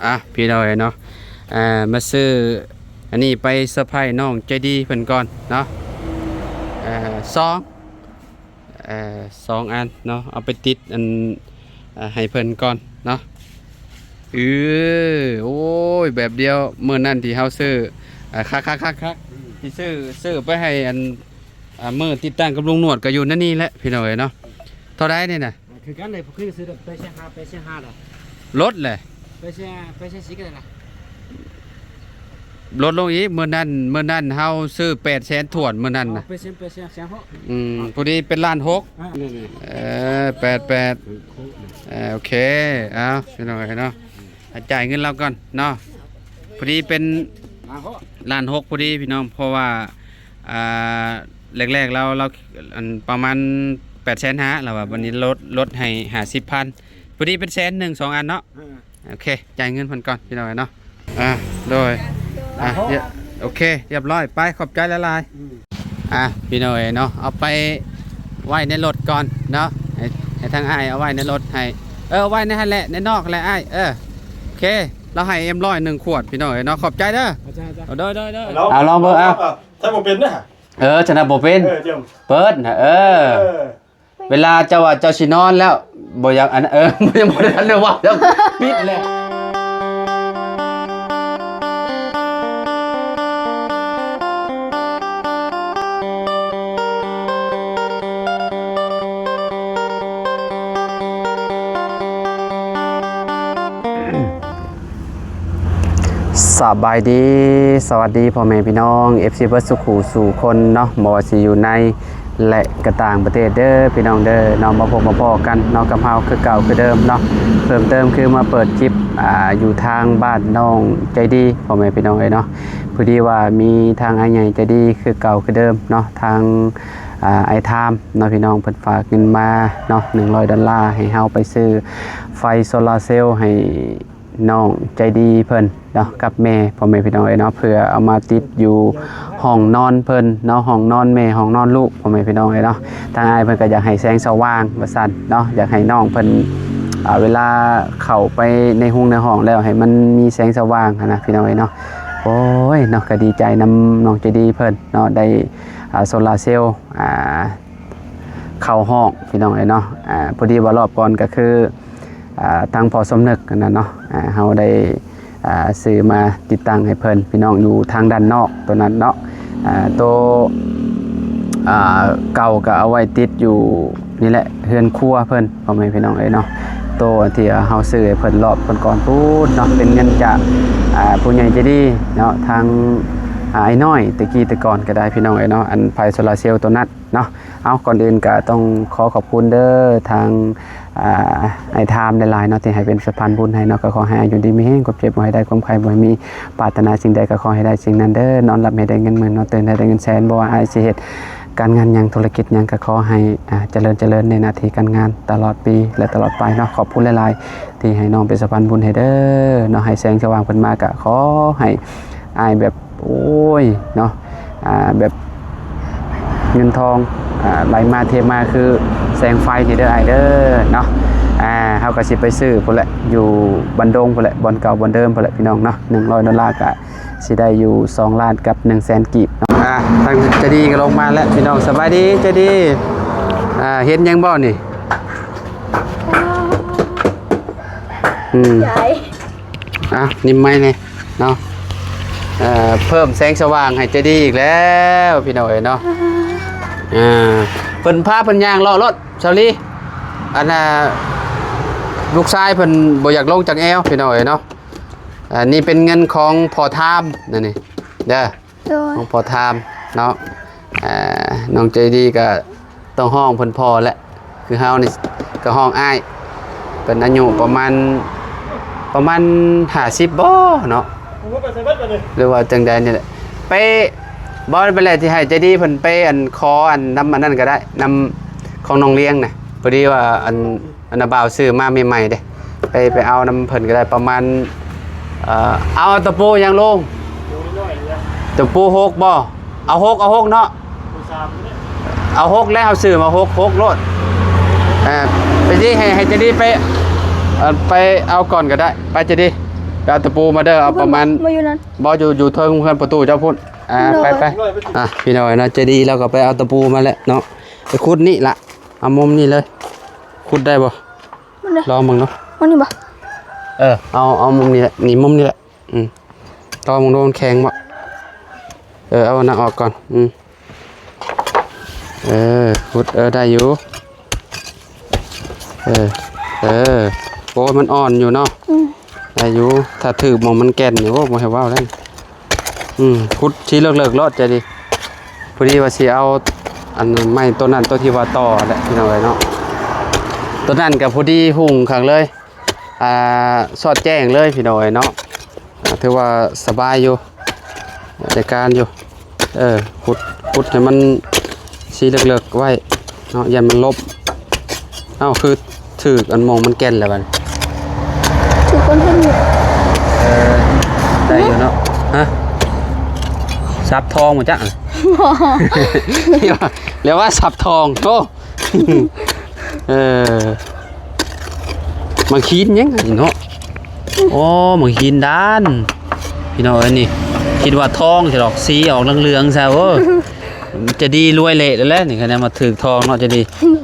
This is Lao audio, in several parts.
ອ່ະ ພີ່ນ້ອງເອີຍເນາະ ເອີ ມາຊື້ອັນນີ້ໄປເຊີໄພນ້ອງໃຈດີເພິ່ນກ່ອນເນາະ ເອີ ສອງ ເອີ ສອງອັນເນາະ ເອົາໄປຕິດອັນ ເອີ ໃຫ້ເພິ່ນກ່ອນເນາະ ເອີ ໂອ້ຍ ແບບດຽວມື້ນັ້ນທີ່ເຮົາຊື້ ເອີ ຄັກໆໆໆ ທີ່ຊື້ ຊື້ໄປໃຫ້ອັນ ອ່າ ມື້ຕິດຕັ້ງກັບລຸງໜວດກໍຢູ່ໃນນີ້ແຫຼະ ພີ່ນ້ອງເອີຍເນາະ ເທົ່າໃດນີ້ນະ? ຄືກັນເລີຍ ຄືຊື້ໄປແສນຫ້າ ໄປແສນຫ້າລະ ລົດແຫຼະ ໄປແສນ ໄປແສນສີ່ກໍໄດ້ລະ ລົດລົງອີກ ມື້ນັ້ນ ມື້ນັ້ນເຮົາຊື້ແປດແສນຖ້ວນ ມື້ນັ້ນນະ ເອີ ໄປແສນ ໄປແສນ ແສນຫົກ ອືມ ພໍດີເປັນລ້ານຫົກ ອ່າ ນີ້ໆ ເອີ ແປດແປດ ເອີ ໂອເຄ ເອົາ ພີ່ນ້ອງເອີຍເນາະ ອ່າ ຈ່າຍເງິນລາວກ່ອນເນາະ ພໍດີເປັນລ້ານຫົກ ລ້ານຫົກພໍດີ ພີ່ນ້ອງ ເພາະວ່າ ອ່າ ແລກໆ ລາວ ລາວ ອັນ ປະມານແປດແສນຫ້າ ລາວວ່າ ບັດນີ້ລົດ ລົດໃຫ້ຫ້າສິບພັນ ພໍດີເປັນແສນໜຶ່ງ ສອງອັນເນາະ ເອີ ໂອເຄ ຈ່າຍເງິນເພິ່ນກ່ອນ ພີ່ນ້ອງເອີຍເນາະ ອ່າ ໂດຍ ອ່າ ໂອເຄ ຮຽບຮ້ອຍ ໄປ ຂອບໃຈຫຼາຍໆ ອືມ ອ່າ ພີ່ນ້ອງເອີຍເນາະ ເອົາໄປໄວ້ໃນລົດກ່ອນເນາະ ໃຫ້ ໃຫ້ທາງອ້າຍເອົາໄວ້ໃນລົດໃຫ້ ເອີ ເອົາໄວ້ໃນຫັ້ນແຫຼະ ໃນນອກແຫຼະອ້າຍ ເອີ ໂອເຄ ລາວໃຫ້ເອັມຮ້ອຍໜຶ່ງຂວດ ພີ່ນ້ອງເອີຍເນາະ ຂອບໃຈເດີ ເອົາ ເອົາ ລອງເບິ່ງ ເອົາ ຖ້າບໍ່ເປັນນະ ເອີ ຊະນະບໍ່ເປັນ ເອີ ເປີດນະ ເອີ ເອີ ເວລາເຈົ້າວ່າເຈົ້າຊິນອນແລ້ວ ບໍ່ຢາກ ອັນ ເອີ ຍັງບໍ່ໄດ້ທັນໄດ້ເວົ້າ ຍັງປິດແລ້ວ. ສະບາຍດີ ສະຫວັດດີພໍ່ແມ່ພີ່ນ້ອງ ເອັຟຊີ ເບິດສູ່ຄູ່ສູ່ຄົນເນາະ ບໍ່ວ່າຊິຢູ່ໃນ ແລະ ກະຕ່າງປະເທດເດີພີ່ນ້ອງເດີເນາະ ມາພົບມາພໍ້ກັນເນາະ ກັບເຮົາຄືເກົ່າຄືເດີມເນາະ ເພີ່ມເຕີມຄືມາເປີດຄລິບ ອ່າ ຢູ່ທາງບ້ານນ້ອງໃຈດີ ພໍ່ແມ່ພີ່ນ້ອງເອີຍເນາະ ພໍດີວ່າມີທາງອ້າຍໃຫຍ່ໃຈດີຄືເກົ່າຄືເດີມເນາະ ທາງ ອ່າ ອ້າຍທາມເນາະ ພີ່ນ້ອງ ເພິ່ນຝາກເງິນມາເນາະ ໜຶ່ງຮ້ອຍດອນລາ ໃຫ້ເຮົາໄປຊື້ໄຟໂຊລາເຊວໃຫ້ ນ້ອງໃຈດີເພິ່ນເນາະ ກັບແມ່ ພໍ່ແມ່ພີ່ນ້ອງເອີຍເນາະ ເພື່ອເອົາມາຕິດຢູ່ຫ້ອງນອນເພິ່ນເນາະ ຫ້ອງນອນແມ່ ຫ້ອງນອນລູກ ພໍ່ແມ່ພີ່ນ້ອງເອີຍເນາະ ທາງອ້າຍເພິ່ນກໍຢາກໃຫ້ແສງສະຫວ່າງວ່າຊັ້ນເນາະ ຢາກໃຫ້ນ້ອງເພິ່ນ ອ່າ ເວລາເຂົ້າໄປໃນໂຮງໃນຫ້ອງແລ້ວ ໃຫ້ມັນມີແສງສະຫວ່າງຫັ້ນນະ ພີ່ນ້ອງເອີຍເນາະ ໂອ້ຍເນາະ ກໍດີໃຈນຳນ້ອງໃຈດີເພິ່ນເນາະ ໄດ້ ອ່າ ໂຊລາເຊວ ອ່າ ເຂົ້າຫ້ອງ ພີ່ນ້ອງເອີຍເນາະ ອ່າ ພໍດີວ່າລອບກ່ອນກໍຄື ອ່າ ທາງພໍ່ສົມນຶກຫັ້ນນະເນາະ ອ່າ ເຮົາໄດ້ ອ່າ ຊື້ມາຕິດຕັ້ງໃຫ້ເພິ່ນ ພີ່ນ້ອງ ຢູ່ທາງດ້ານນອກໂຕນັ້ນເນາະ ອ່າ ໂຕ ອ່າ ເກົ່າກໍເອົາໄວ້ຕິດຢູ່ນີ້ແຫຼະ ເຮືອນຄົວເພິ່ນ ພໍ່ແມ່ພີ່ນ້ອງເອີຍເນາະ ໂຕທີ່ເຮົາຊື້ໃຫ້ເພິ່ນລອບກ່ອນໆພຸ້ນເນາະ ເປັນເງິນຈາກ ອ່າ ຜູ້ໃຫຍ່ໃຈດີເນາະ ທາງ ອ່າ ອ້າຍນ້ອຍແຕ່ກີ້ແຕ່ກ່ອນກໍໄດ້ ພີ່ນ້ອງເອີຍເນາະ ອັນໄຟໂຊລາເຊວໂຕນັ້ນ ເນາະ ເອົາ ກ່ອນອື່ນກະຕ້ອງຂໍຂອບຄຸນເດີ ທາງ ອ່າ ອ້າຍທາມຫຼາຍໆເນາະ ທີ່ໃຫ້ເປັນສະພານບຸນໃຫ້ເນາະ ກະຂໍໃຫ້ອາຍຸດີມີແຮງ ຄວາມເຈັບບໍ່ໃຫ້ໄດ້ ຄວາມໄຂ້ບໍ່ໃຫ້ມີ ປາດຖະໜາສິ່ງໃດກະຂໍໃຫ້ໄດ້ສິ່ງນັ້ນເດີ ນອນຫຼັບໃຫ້ໄດ້ເງິນໝື່ນ ນອນຕື່ນໃຫ້ໄດ້ເງິນແສນ ບໍ່ວ່າອ້າຍຊິເຮັດການງານຫຍັງ ທຸລະກິດຫຍັງ ກະຂໍໃຫ້ ອ່າ ຈະເລີນ ຈະເລີນໃນໜ້າທີ່ການງານຕະຫຼອດປີ ແລະ ຕະຫຼອດໄປເນາະ ຂອບຄຸນຫຼາຍໆ ທີ່ໃຫ້ນ້ອງເປັນສະພານບຸນໃຫ້ເດີເນາະ ໃຫ້ແສງສະຫວ່າງເພິ່ນມາ ກະຂໍໃຫ້ອ້າຍແບບ ໂອ້ຍ ເນາະ ອ່າ ແບບເງິນທອງ ອ່າ ໄຫຼມາເທມາຄືແສງໄຟນີ້ເດີອ້າຍເດີເນາະ ອ່າ ເຮົາກໍຊິໄປຊື້ພຸ້ນແຫຼະ ຢູ່ບັນດົງພຸ້ນແຫຼະ ບ່ອນເກົ່າບ່ອນເດີມພຸ້ນແຫຼະ ພີ່ນ້ອງເນາະ ໜຶ່ງຮ້ອຍໂດລາກໍຊິໄດ້ຢູ່ສອງລ້ານກັບໜຶ່ງແສນກີບເນາະ ອ່າ ທາງໃຈດີກໍລົງມາແລ້ວ ພີ່ນ້ອງ ສະບາຍດີໃຈດີ ອ່າ ເຫັນຫຍັງບໍ່ນີ້? ອືມ ໃຫຍ່ ອ່ະ ຍິ້ມໃໝ່ແດ່ເນາະ ເອີ ເພີ່ມແສງສະຫວ່າງໃຫ້ໃຈດີອີກແລ້ວ ພີ່ນ້ອງເອີຍເນາະ ອ່າ ເພິ່ນພາເພິ່ນຍ່າງເລາະລົດ ສາວລີ ອັນນ່າ ລູກຊາຍເພິ່ນບໍ່ຢາກລົງຈາກແອວ ພີ່ນ້ອງເອີຍເນາະ ອັນນີ້ເປັນເງິນຂອງພໍ່ທາມ ນັ້ນນີ້ເດີ. ໂດຍ ຂອງພໍ່ທາມເນາະ ອ່າ ນ້ອງໃຈດີກໍຕ້ອງຮ້ອງເພິ່ນພໍ່ແຫຼະ ຄືເຮົານີ້ກໍຮ້ອງອ້າຍ ເພິ່ນອາຍຸປະມານ ປະມານຫ້າສິບບໍ່ເນາະ ຫຼືວ່າຈັ່ງໃດນີ້ແຫຼະ ໄປ ບໍ່ ໄປແຫຼະ ທີ່ໃຫ້ໃຈດີເພິ່ນໄປ ອັນ ຂໍ ອັນ ນຳ ອັນນັ້ນກໍໄດ້ ນຳຂອງນ້ອງລຽງນະ ພໍດີວ່າ ອັນ ອັນນ່າ ບ່າວຊື້ມາໃໝ່ໆເດ້ ໄປ ໄປເອົານຳເພິ່ນກໍໄດ້ ປະມານ ເອີ ເອົາຕະປູຫຍັງລຸງ? ຕະປູຫົກບໍ່? ເອົາຫົກ ເອົາຫົກເນາະ ເອົາຫົກແລ້ວ ເຮົາຊື້ມາຫົກ ຫົກໂລດ ເອີ ໄປຊິ ໃຫ້ ໃຫ້ໃຈດີໄປ ເອີ ໄປເອົາກ່ອນກໍໄດ້ ໄປໃຈດີ ໄປເອົາຕະປູມາເດີ ເອົາປະມານ ບໍ່ຢູ່ນັ້ນ ບໍ່ ຢູ່ ຢູ່ເທິງເຮືອນປະຕູເຈົ້າພຸ້ນ. ອ່າ ໂດຍ ໄປ ໄປ ອ່ະ ພີ່ນ້ອງເອີຍເນາະ ໃຈດີລາວກໍໄປເອົາຕະປູມາແຫຼະເນາະ ໄປຂຸດນີ້ລະ ເອົາມຸມນີ້ເລີຍ ຂຸດໄດ້ບໍ່? ມັນເດ້ ລອງເບິ່ງເນາະ ມັນນີ້ບໍ່? ເອີ ເອົາ ເອົາມຸມນີ້ແຫຼະ ນີ້ມຸມນີ້ແຫຼະ. ອືມ ລອງເບິ່ງດູມັນແຂງບໍ່? ເອີ ເອົາອັນນັ້ນອອກກ່ອນ. ອືມ ເອີ ຂຸດ ເອີ ໄດ້ຢູ່. ເອີ ເອີ ໂອ້ຍ ມັນອ່ອນຢູ່ເນາະ. ອືມ ໄດ້ຢູ່ ຖ້າຖືກໝ່ອງມັນແກ່ນນີ້ ໂອ້ ບໍ່ໃຫ້ເວົ້າເລີຍ. ອືມ ຂຸດທີ່ເລິກໆໂລດ ໃຈດີ. ພໍດີວ່າຊິເອົາອັນໄມ້ຕົ້ນນັ້ນ ຕົ້ນທີ່ວ່າຕໍ່ຫັ້ນແຫຼະ ພີ່ນ້ອງເອີຍເນາະ. ຕົ້ນນັ້ນກໍພໍດີຮຸ່ງຄັກເລີຍ ອ່າ ສອດແຈ້ງເລີຍ ພີ່ນ້ອງເອີຍເນາະ. ອ່າ ຖືວ່າສະບາຍຢູ່ ໄດ້ການຢູ່. ເອີ ຂຸດ ຂຸດໃຫ້ມັນຊິເລິກໆໄວ້ເນາະ ຢ້ານມັນລົບ. ເອົ້າ ຄືຖືກອັນໝ່ອງມັນແກ່ນແລ້ວບັດນີ້ ຖືກຄົນເພິ່ນຢູ່. ເອີ ໄດ້ຢູ່ເນາະ. ຮະ ສັບທອງບໍ່ຈັກ? ບໍ່ ແລ້ວວ່າສັບທອງ ໂອ້ ເອີ ໝາກຫີນຫຍັງອັນນີ້ເນາະ. ໂອ້ ໝາກຫີນດ້ານ ພີ່ນ້ອງເອີຍ ນີ້ຄິດວ່າທອງຊະດອກ ສີອອກເຫຼືອງໆຊະ. ໂອ້ ໃຈດີລວຍເລະແລ້ວນີ້ ຄັນໄດ້ມາຖືກທອງເນາະ ໃຈດີ. ອືມ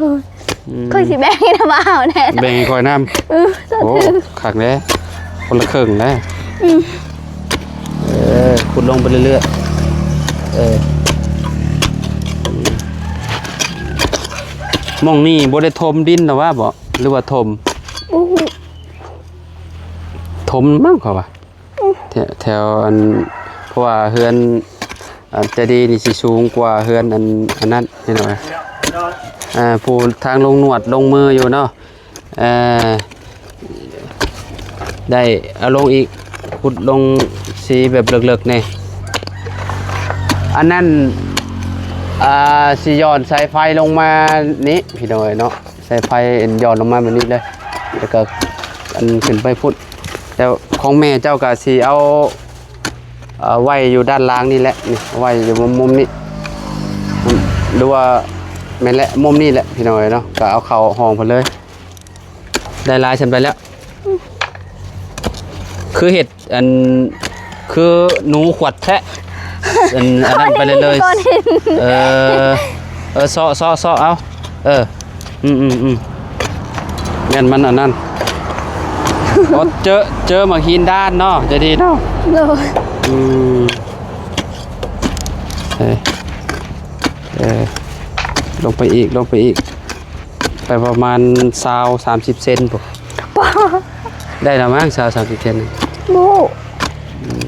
ຂ້ອຍຊິແບ່ງໃຫ້ນ້ຳອ້າວແດ່ ແບ່ງໃຫ້ຂ້ອຍນຳ. ເອີ ໂອ້ ຄັກແດ່ ຄົນລະເຄິ່ງແດ່. ອືມ ເອີ ຂຸດລົງໄປເລື້ອຍໆ. ເອີ ໝ່ອງນີ້ບໍ່ໄດ້ຖົມດິນນະຫວາບໍ ຫຼືວ່າຖົມ? ບໍ່ຮູ້ ຖົມມັ້ງຂ້ອຍວ່າ. ອືມ ແຖວ ແຖວອັນ ເພາະວ່າເຮືອນອັນໃຈດີນີ້ຊິສູງກວ່າເຮືອນອັນ ອັນນັ້ນ ພີ່ນ້ອງເອີຍ. ອ່າ ຜູ້ທາງລົງນວດລົງມືຢູ່ເນາະ. ເອີ ໄດ້ເອົາລົງອີກ ຂຸດລົງສີແບບເລິກໆແດ່. ອັນນັ້ນ ອ່າ ຊິຫຍ່ອນສາຍໄຟລົງມານີ້ ພີ່ນ້ອງເອີຍເນາະ. ສາຍໄຟອັນຫຍ່ອນລົງມາແບບນີ້ເລີຍ ແລ້ວກໍອັນຂຶ້ນໄປພຸ້ນ. ແລ້ວຂອງແມ່ເຈົ້າກໍຊິເອົາ ເອົາໄວ້ຢູ່ດ້ານລ່າງນີ້ແຫຼະ ນີ້ ໄວ້ຢູ່ມຸມນີ້ ຫຼືວ່າ ແມ່ນແຫຼະ ມຸມນີ້ແຫຼະ ພີ່ນ້ອງເອີຍເນາະ. ກໍເອົາເຂົ້າຫ້ອງເພິ່ນເລີຍ ໄດ້ຫຼາຍສ່ຳໃດແລ້ວ? ຄືເຮັດອັນ ຄືໜູຂວັດແທ້ ອັນ ອັນນັ້ນໄປເລີຍ. ເອີ ເອີ ເຊາະ ເຊາະ ເຊາະເອົາ. ເອີ ອືມໆໆ ແມ່ນມັນອັນນັ້ນ. ໂອ້ ເຈີ ເຈີໝາກຫີນດ້ານເນາະ ໃຈດີເນາະ. ໂດຍ ອືມ ເອີ ເອີ ລົງໄປອີກ ລົງໄປອີກ ໄປປະມານຊາວ ສາມສິບເຊັນພຸ້ນ. ໄດ້ລະມັ້ງ ຊາວ ສາມສິບເຊັນ. ບໍ່ ອືມ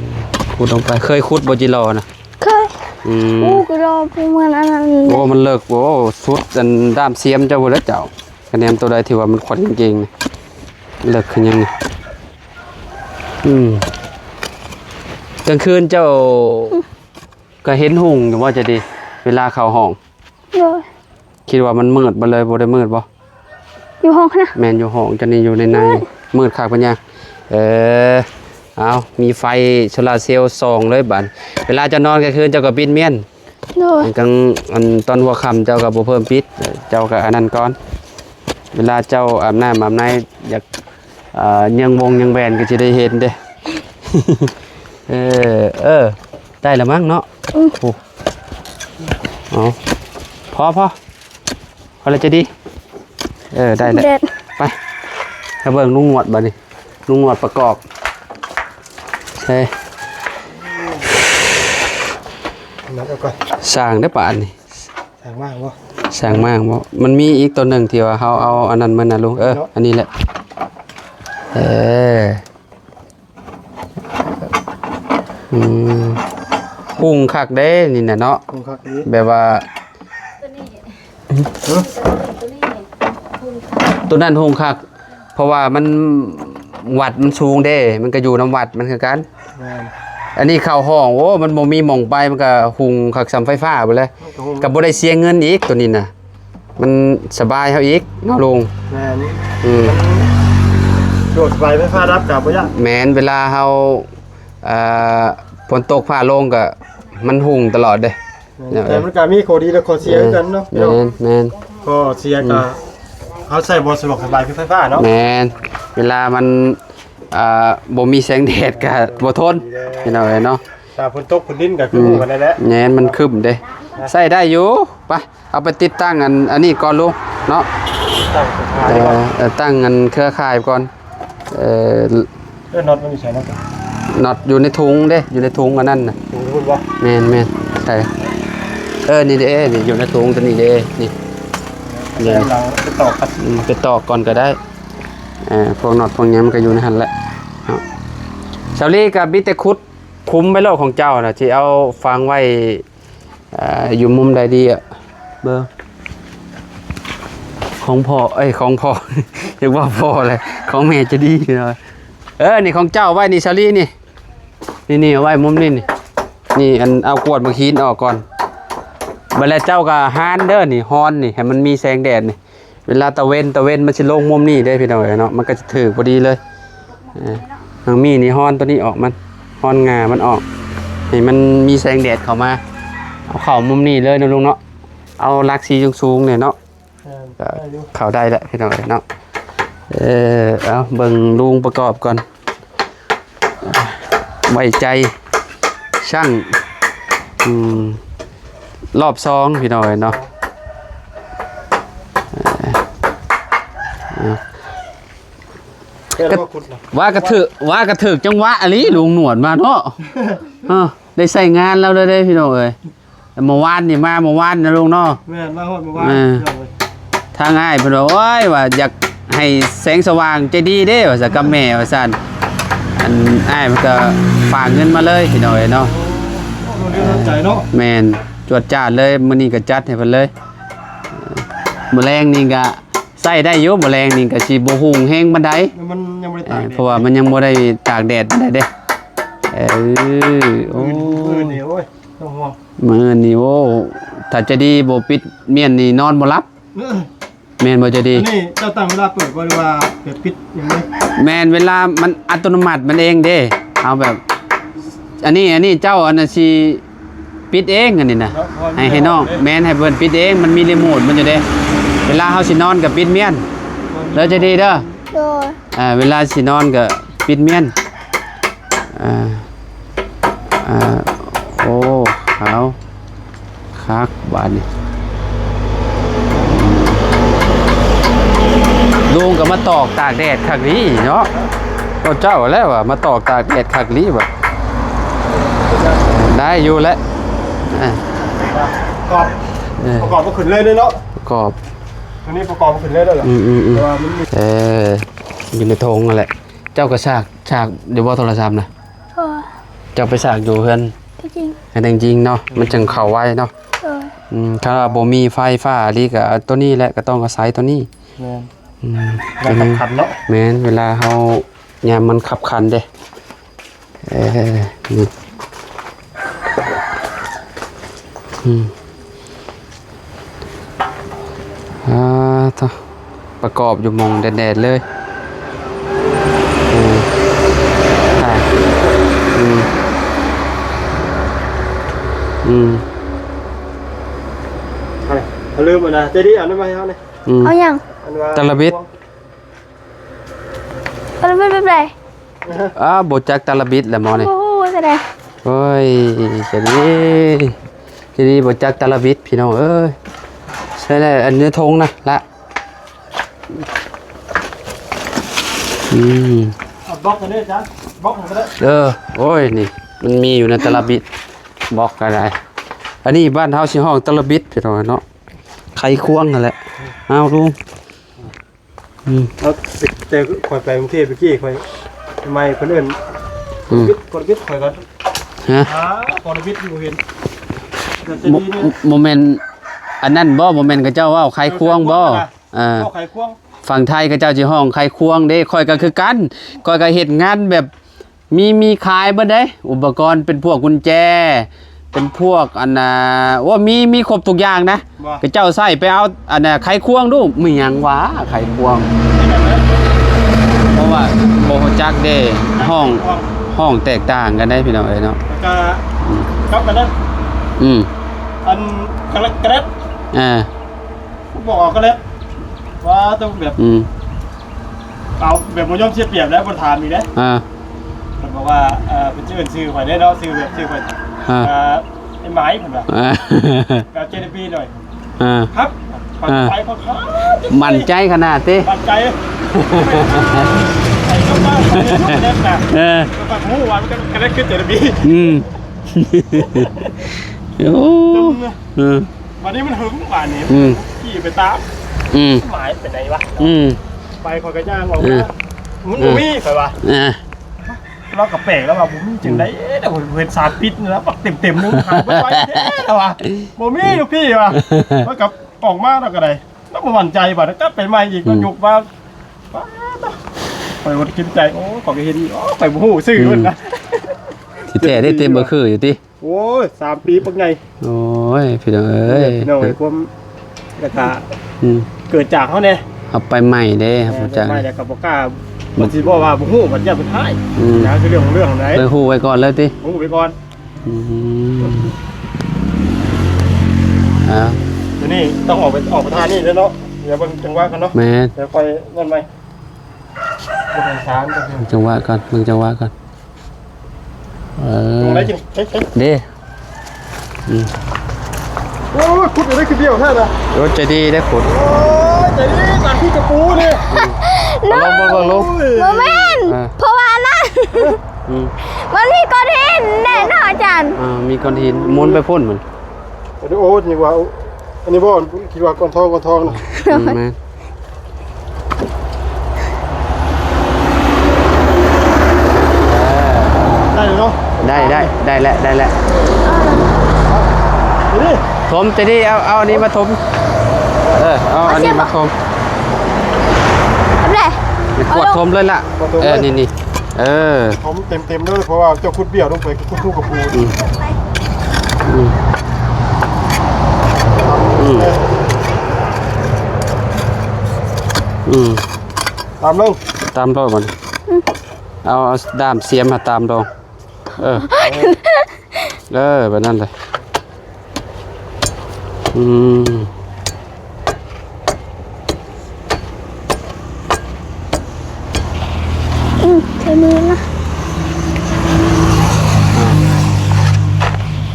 ຂຸດລົງໄປ. ເຄີຍຂຸດບໍ່ ຈີລໍນະ? ເຄີຍ. ອືມ ອູ້ ຈີລໍພູເມືອງອັນນັ້ນ. ໂອ້ ມັນເລິກ. ໂອ້ ສຸດອັນດ້າມຊຽມເຈົ້າພຸ້ນແຫຼະເຈົ້າ. ຄະແນນໂຕໃດທີ່ວ່າມັນຂວັດເກັ່ງໆ ເລິກຄືຫຍັງນີ້. ອືມ ກາງຄືນເຈົ້າ ອືມ ກໍເຫັນຮຸ່ງຢູ່ບໍ່ ຈະດີ ເວລາເຂົ້າຫ້ອງ? ໂດຍ ຄິດວ່າມັນມືດບໍ່ ເລີຍບໍ່ໄດ້ມືດບໍ່? ຢູ່ຫ້ອງຫັ້ນນະ. ແມ່ນ ຢູ່ຫ້ອງ ຈະນີ້ຢູ່ໃນໃນ ມືດ ມືດຄັກປານຫຍັງ. ເອີ ເອົາ ມີໄຟໂຊລາເຊວສ່ອງເລີຍບາດ. ເວລາເຈົ້ານອນກາງຄືນ ເຈົ້າກໍປິດມ່ານ. ໂດຍ ກາງ ອັນ ຕອນຫົວຄ່ຳເຈົ້າກໍບໍ່ເພີ່ມປິດ ເຈົ້າກໍອັນນັ້ນກ່ອນ. ເວລາເຈົ້າອາບນ້ຳອາບໃນ ຢາກ ອ່າ ເຍິງວົງເຍິງແຫວນກໍຊິໄດ້ເຫັນເດ້. ເອີ ເອີ ໄດ້ລະມັ້ງເນາະ. ອືມ ໂອ້ ເອົາ ພໍ ພໍ ພໍແລ້ວ ໃຈດີ. ເອີ ໄດ້ແລ້ວ. ແດດ ໄປ ໄປເບິ່ງລຸງງວດບາດນີ້ ລຸງງວດປະກອບ. ເອີ ມັດເອົາກ່ອນ ສ້າງໄດ້ປານນີ້. ສ້າງມາບໍ່? ສ້າງມາບໍ່? ມັນມີອີກຕົວໜຶ່ງທີ່ວ່າເຮົາເອົາອັນນັ້ນມານະລຸງ. ເອີ ເນາະ ອັນນີ້ແຫຼະ. ເອີ ອືມ ຮຸ່ງຄັກເດ້ນີ້ນະເນາະ. ຮຸ່ງຄັກເດ້ ແບບວ່າ ຮະ? ຕົວນັ້ນຮຸ່ງຄັກ ເພາະວ່າມັນ ວັດມັນສູງເດ້ ມັນກໍຢູ່ນຳວັດມັນຄືກັນ. ແມ່ນ ອັນນີ້ເຂົ້າຫ້ອງ ໂອ້ ມັນບໍ່ມີໝ່ອງໄປ ມັນກໍຮຸ່ງຄັກສ່ຳໄຟຟ້າພຸ້ນແຫຼະ. ມັນກໍຮຸ່ງ ກໍບໍ່ໄດ້ເສຍເງິນອີກ ຕົວນີ້ນະ ມັນສະບາຍເຮົາອີກເນາະລຸງ. ແມ່ນ ອືມ ມັນສະດວກສະບາຍ ໄຟຟ້າດັບກໍບໍ່ຢ້ານ. ແມ່ນ ເວລາເຮົາ ເອີ ຝົນຕົກຟ້າລົງກໍມັນຮຸ່ງຕະຫຼອດເດ້. ແມ່ນ ເອີ ແຕ່ມັນກໍມີຂໍ້ດີ ແລະ ຂໍ້ເສຍຄືກັນເນາະ. ແມ່ນ ແມ່ນ ຂໍ້ເສຍກໍ ອືມ ເຮົາໃຊ້ບໍ່ສະດວກສະບາຍຄືໄຟຟ້າເນາະ. ແມ່ນ ເວລາມັນ ອ່າ ບໍ່ມີແສງແດດກໍບໍ່ທົນ ພີ່ນ້ອງເອີຍເນາະ. ຖ້າຝົນຕົກຝົນດິນກໍຄືຮູ້ກັນນັ້ນແຫຼະ. ແມ່ນ ມັນຄຶ້ມເດ້. ໃຊ້ໄດ້ຢູ່. ໄປ ເອົາໄປຕິດຕັ້ງອັນ ອັນນີ້ກ່ອນລຸງເນາະ. ຕັ້ງເຄື່ອຂ່າຍ ເອີ ຕັ້ງອັນເຄືອຂ່າຍກ່ອນ. ເອີ ເອີ ນັອດມັນຢູ່ໃສເນາະ? ນັອດຢູ່ໃນຖົງເດ້ ຢູ່ໃນຖົງອັນນັ້ນນະ. ຖົງພຸ້ນບໍ່? ແມ່ນໆ. ໃສ່ ເອີ ນີ້ເດ້ ນີ້ຢູ່ໃນຖົງຕົວນີ້ເດ້ ນີ້. ເອີ ໄປຕອກກັນ ອືມ ໄປຕອກກ່ອນກໍໄດ້. ເອີ ພວກນັອດພວກຫຍັງມັນກໍຢູ່ໃນຫັ້ນແຫຼະເນາະ. ສາວລີກໍມີແຕ່ຂຸດຂຸມໄວ້ໂລດຂອງເຈົ້ານະ ຊິເອົາຝັງໄວ້ ອ່າ ຢູ່ມຸມໃດດີອະ? ເບິ່ງ ຂອງພໍ່ ເອີຍ ຂອງພໍ່ ຢາກເວົ້າພໍ່ແຫຼະ ຂອງແມ່ຈະດີເນາະ. ເອີ ນີ້ຂອງເຈົ້າໄວ້ນີ້ ສາລີນີ້ ນີ້ໆ ເອົາໄວ້ມຸມນີ້ ນີ້ ນີ້ ອັນ ເອົາກວດບັກຫີນອອກກ່ອນ. ບັດແລ້ວເຈົ້າກໍຫານເດີ ນີ້ ຮອນນີ້ ໃຫ້ມັນມີແສງແດດນີ້. ເວລາຕາເວັນ ຕາເວັນມັນຊິລົງມຸມນີ້ເດ້ ພີ່ນ້ອງເອີຍເນາະ ມັນກໍຈະຖືກພໍດີເລີຍ. ເອີ ນາງມີນີ້ ຮອນຕົວນີ້ອອກ ມັນ ຮອນງ່າມັນອອກ ໃຫ້ມັນມີແສງແດດເຂົ້າມາ. ເອົາເຂົ້າມຸມນີ້ເລີຍເນາະລຸງເນາະ ເອົາຫຼັກສີສູງໆນີ້ເນາະ. ເອີ ກໍ ໄດ້ຢູ່ ເຂົ້າໄດ້ແລ້ວ ພີ່ນ້ອງເອີຍເນາະ. ເອີ ເອົາເບິ່ງລຸງປະກອບກ່ອນ. ໄວ້ໃຈຊ່າງ ອືມ ຮອບສອງ ພີ່ນ້ອງເອີຍເນາະ. ເອີ ເອີ ວ່າກະຖືກ ວ່າກະຖືກຈັງຫວະອີ່ຫຼີ ລຸງໜວດມາເນາະ. ເອີ ໄດ້ໃຊ້ງານລາວເລີຍເດ້ ພີ່ນ້ອງເອີຍ. ເມື່ອວານນີ້ມາ ເມື່ອວານນະລຸງເນາະ. ແມ່ນ ມາຮອດເມື່ອວານ. ເອີ ທາງອ້າຍເພິ່ນວ່າ ໂອ້ຍ ວ່າຢາກໃຫ້ແສງສະຫວ່າງໃຈດີເດ້ ວ່າຊັ້ນ ກັບແມ່ ວ່າຊັ້ນ. ອັນອ້າຍເພິ່ນກໍຝາກເງິນມາເລີຍ ພີ່ນ້ອງເອີຍເນາະ. ໂອ້ ດີໃຈເນາະ. ແມ່ນ ຈວດຈາດເລີຍ ມື້ນີ້ກໍຈັດໃຫ້ເພິ່ນເລີຍ. ມື້ແລງນີ້ກໍໃຊ້ໄດ້ຢູ່ ມື້ແລງນີ້ກໍຊິບໍ່ຮຸ່ງແຮງປານໃດ. ມັນຍັງບໍ່ໄດ້ຕາກແດດ ເອີ ເພາະວ່າມັນຍັງບໍ່ໄດ້ຕາກແດດປານໃດເດ້. ເອີ ໂອ້ ມື້ນີ້ ໂອ້ຍ ຕ້ອງຫ່ວງ. ມື້ນີ້ ໂອ້ ຖ້າໃຈດີບໍ່ປິດມ້ຽນນີ້ນອນບໍ່ຫຼັບ. ເອີ ແມ່ນບໍ່ໃຈດີ? ອັນນີ້ເຈົ້າຕັ້ງເວລາເປີດບໍ່ ຫຼືວ່າແບບປິດຫຍັງເລີຍ? ແມ່ນ ເວລາມັນອັດຕະໂນມັດມັນເອງເດ້. ເອົາແບບ ອັນນີ້ ອັນນີ້ເຈົ້າ ອັນນັ້ນຊິປິດເອງ ອັນນີ້ນະ ໃຫ້ ໃຫ້ນ້ອງ. ແມ່ນ ໃຫ້ເພິ່ນປິດເອງ ມັນມີຣີໂມດມັນຢູ່ເດ້. ເວລາເຮົາຊິນອນກໍປິດມ້ຽນເດີ ໃຈດີເດີ. ໂດຍ. ອ່າ ເວລາຊິນອນກໍປິດມ້ຽນ. ອ່າ ອ່າ ໂອ້ ຂາວຄັກບາດນີ້. ລຸງກໍມາຕອກຕາກແດດຄັກດີເນາະ. ເຈົ້າແຫຼະວ່າມາຕອກຕາກແດດຄັກດີວ່າ. ໄດ້ຢູ່ແຫຼະ. ອ່າ ປະກອບ ເອີ ປະກອບບໍ່ຂຶ້ນເລີຍເນາະ. ປະກອບ ຕົວນີ້ປະກອບບໍ່ຂຶ້ນເລີຍເນາະ. ອືມໆໆ ແຕ່ວ່າມັນມີ ເອີ ຢູ່ໃນຖົງນັ້ນແຫຼະ. ເຈົ້າກໍສາກ ສາກຢູ່ບໍ່ໂທລະສັບນະ? ເອີ ເຈົ້າໄປສາກຢູ່ເຮືອນ ເຮືອນຈິງເນາະ ມັນຈັ່ງເຂົ້າໄວເນາະ. ເອີ ອືມ ຖ້າວ່າບໍ່ມີໄຟຟ້າອີ່ຫຼີກໍເອົາຕົວນີ້ແຫຼະ ກໍຕ້ອງອາໄສຕົວນີ້. ແມ່ນ ອືມ ມັນສຳຄັນເນາະ. ແມ່ນ ເວລາເຮົາ ຍາມມັນຄັບຂັນເດ້. ເອີ ນີ້ ອືມ ອ່າ ໂທ້ ປະກອບຢູ່ໝ່ອງແດດໆເລີຍ. ເອີ ອ່າ ອືມ ອືມ ເອົາເລີຍ ເອົາເລີຍ ອັນນັ້ນມາໃຫ້ເຮົານີ້. ອືມ ເອົາຫຍັງ? ອັນວ່າ ຕະລະບິດ. ຕະລະບິດແບບໃດ? ອ້າວ ບໍ່ຈັກຕະລະບິດແຫຼະໝໍນີ້. ບໍ່ຮູ້ແສດງ. ໂອ້ຍ ຈະດີ ຈະດີ ບໍ່ຈັກຕະລະບິດ ພີ່ນ້ອງເອີຍ. ໃສ່ແລ້ວ ອັນໃນຖົງນະລະ. ອືມ ເອົາບລັອກກໍໄດ້ຈ້າ ບລັອກກໍໄດ້. ເອີ ໂອ້ຍ ນີ້ ມັນມີຢູ່ໃນຕະລະບິດ ບລັອກກໍໄດ້. ອັນນີ້ບ້ານເຮົາຊິຮ້ອງຕະລະບິດ ພີ່ນ້ອງເນາະ. ໄຂຄວງຫັ້ນແຫຼະ. ເອົາລຸງ. ອືມ ແຕ່ຂ້ອຍໄປກຸງເທບເມື່ອກີ້ ຂ້ອຍໃໝ່ເພິ່ນເອີ້ນ ອືມ ໂຄວິດ ໂຄວິດ ຂ້ອຍກໍ ຮະ? ຫາໂຄວິດບໍ່ເຫັນ. ບໍ່ ບໍ່ແມ່ນອັນນັ້ນບໍ່? ບໍ່ແມ່ນເຂົາເຈົ້າເວົ້າໄຂຄວງບໍ່? ເອີ ເວົ້າໄຂຄວງ. ຝັ່ງໄທເຂົາເຈົ້າຊິຮ້ອງໄຂຄວງເດ້. ຂ້ອຍກໍຄືກັນ ຂ້ອຍກໍເຮັດງານແບບ ມີ ມີຂາຍເບິດເດ້ ອຸປະກອນເປັນພວກກຸນແຈ ເປັນພວກອັນນ່າ ໂອ້ ມີ ມີຄົບທຸກຢ່າງນະ. ເຂົາເຈົ້າໃຊ້ໄປເອົາອັນນ່າ ໄຂຄວງດູ ມີຫຍັງຫວາໄຂຄວງ? ເພາະວ່າບໍ່ຮູ້ຈັກເດ້ ຮ້ອງ ຮ້ອງແຕກຕ່າງກັນໄດ໋ ພີ່ນ້ອງເອີຍເນາະ. ແລ້ວກໍ ອືມ ກັບອັນນັ້ນ ອືມ ອັນກະແລັດ ກະແລັດ ອ່າ ບໍ່ອອກກະແລັດ ວ່າຕ້ອງແບບ ອືມ ເອົາແບບບໍ່ຍອມເສຍປຽບແລ້ວ ບໍ່ຖາມອີກເດ້. ອ່າ ເພິ່ນບອກວ່າ ເອີ ເພິ່ນຊິເອີ້ນຊື່ຂ້ອຍເດ້ເນາະ ຊື່ແບບຊື່ຂ້ອຍ ອ່າ ເອີ ໄອ້ໝາຍ ເພິ່ນວ່າ ອ່າ ໄປເອົາເຈລາບີໜ່ອຍ. ອ່າ ຄັບ ໄປ ອ່າ ໄປ ຄັບ ໝັ້ນໃຈຂະໜາດຕິ ໝັ້ນໃຈ ໄປກັບບ້ານ ເອີ ເພິ່ນວ່າຮູ້ວ່າມັນກໍ ກໍໄດ້ຄືເຈລາບີ. ອືມ ໂອ້ ເອີ ບາດນີ້ມັນຫຶງບາດນີ້ ອືມ ຂີ່ໄປຕາມ ອືມ ໝາຍໄປໃດວະ? ອືມ ໄປຂ້ອຍກໍຍ່າງອອກ ເອີ ມາ ມັນ ເອີ ບໍ່ມີ ຂ້ອຍວ່າ ເອີ ລາວກໍແປກ ລາວວ່າບໍ່ມີຈັ່ງໃດ ອືມ ແຕ່ເຫັນສາດປິດນີ້ລະ ປັກເຕັມໆໜຶ່ງ ຫາຍໄວແທ້ລາວວ່າ ບໍ່ມີລູກພີ່ວ່າ ມັນກໍອອກມາແລ້ວກໍໄດ້ ລາວບໍ່ໝັ້ນໃຈ ບາດກັບໄປໃໝ່ອີກ ອືມ ກໍຍົກມາ ປາດໂທ້ ຂ້ອຍບໍ່ໄດ້ຄິດໃຈ ໂອ້ ຂ້ອຍກໍເຫັນ ໂອ້ ຂ້ອຍບໍ່ຮູ້ຊື່ ອືມ ເພິ່ນນະ ທີ່ແທ້ໄດ້ເຕັມບໍ່ຄືຢູ່ຕິ. ໂອ້ຍ ສາມປີບັກໃຫຍ່ ໂອ້ຍ ພີ່ນ້ອງເອີຍ ພີ່ນ້ອງເອີຍ ຄວາມ ແລ້ວກະ ອືມ ເກີດຈາກເຮົາແດ່ ເຮົາໄປໃໝ່ເດ້ ເອີ ເຮົາບໍ່ຈັກ ໄປໃໝ່ແລ້ວກໍບໍ່ກ້າ ມັນຊິບອກວ່າບໍ່ຮູ້ ບັດຢ້ານເພິ່ນຮ້າຍ ອືມ ນະ ຄືເລື່ອງຂອງເລື່ອງໃດ ໄປຮູ້ໄວ້ກ່ອນເລີຍຕິ ຮູ້ໄວ້ກ່ອນ ອືມ ອ່າ ໂຕນີ້ຕ້ອງອອກໄປ ອອກໄປທ່ານີ້ເດ້ເນາະ ດຽວເບິ່ງຈັງຫວະກ່ອນເນາະ ແມ່ນ ດຽວຄ່ອຍນັ້ນໃໝ່ ເບິ່ງຈັງຫວະກ່ອນ ເບິ່ງຈັງຫວະກ່ອນ. ເອີ ເດ້ ອືມ ໂອ້ຍ ຂຸດໄດ້ຄືດຽວແທ້ນະ ໂອ້ ໃຈດີໄດ້ຂຸດ ໂອ້ຍ ໃຈດີ ການຄືກະປູນີ້ ລອງເບິ່ງ ເບິ່ງ ເບິ່ງ ໂອ້ຍ ບໍ່ແມ່ນ ອ່າ ເພາະວ່າອັນນັ້ນ ອືມ ມັນມີກ້ອນຫີນແນ່ເນາະອາຈານ ອ່າ ມີກ້ອນຫີນ ໝູນໄປພຸ້ນມັນ ໂອ້ ນີ້ວ່າ ອັນນີ້ບໍ່ ຄິດວ່າກ້ອນທອງ ກ້ອນທອງນະ ອືມ ແມ່ນ ໄດ້ເນາະ ໄດ້ ໄດ້ ໄດ້ແລ້ວ ໄດ້ແລ້ວ ນີ້ ຖົມ ຈະດີ ເອົາ ເອົາອັນນີ້ມາຖົມ ເອີ ເອົາອັນນີ້ມາຖົມ ກວດຖົມເລີຍລະ ກວດຖົມເລີຍ ເອີ ນີ້ໆ ເອີ ຖົມເຕັມໆເດີ ເພາະວ່າເຈົ້າຂຸດບ້ຽວລົງໄປ ຂຸດຮູກະປູ ອືມ ອືມ ອືມ ອືມ ຕາມລົງ ຕາມໂລດບັດນີ້ ອືມ ເອົາ ເອົາດ້າມສຽມຫາຕາມລົງ ເອີ ເອີ ແບບນັ້ນເລີຍ ອືມ ອືມ ໃຊ້ມືນະ ອ່າ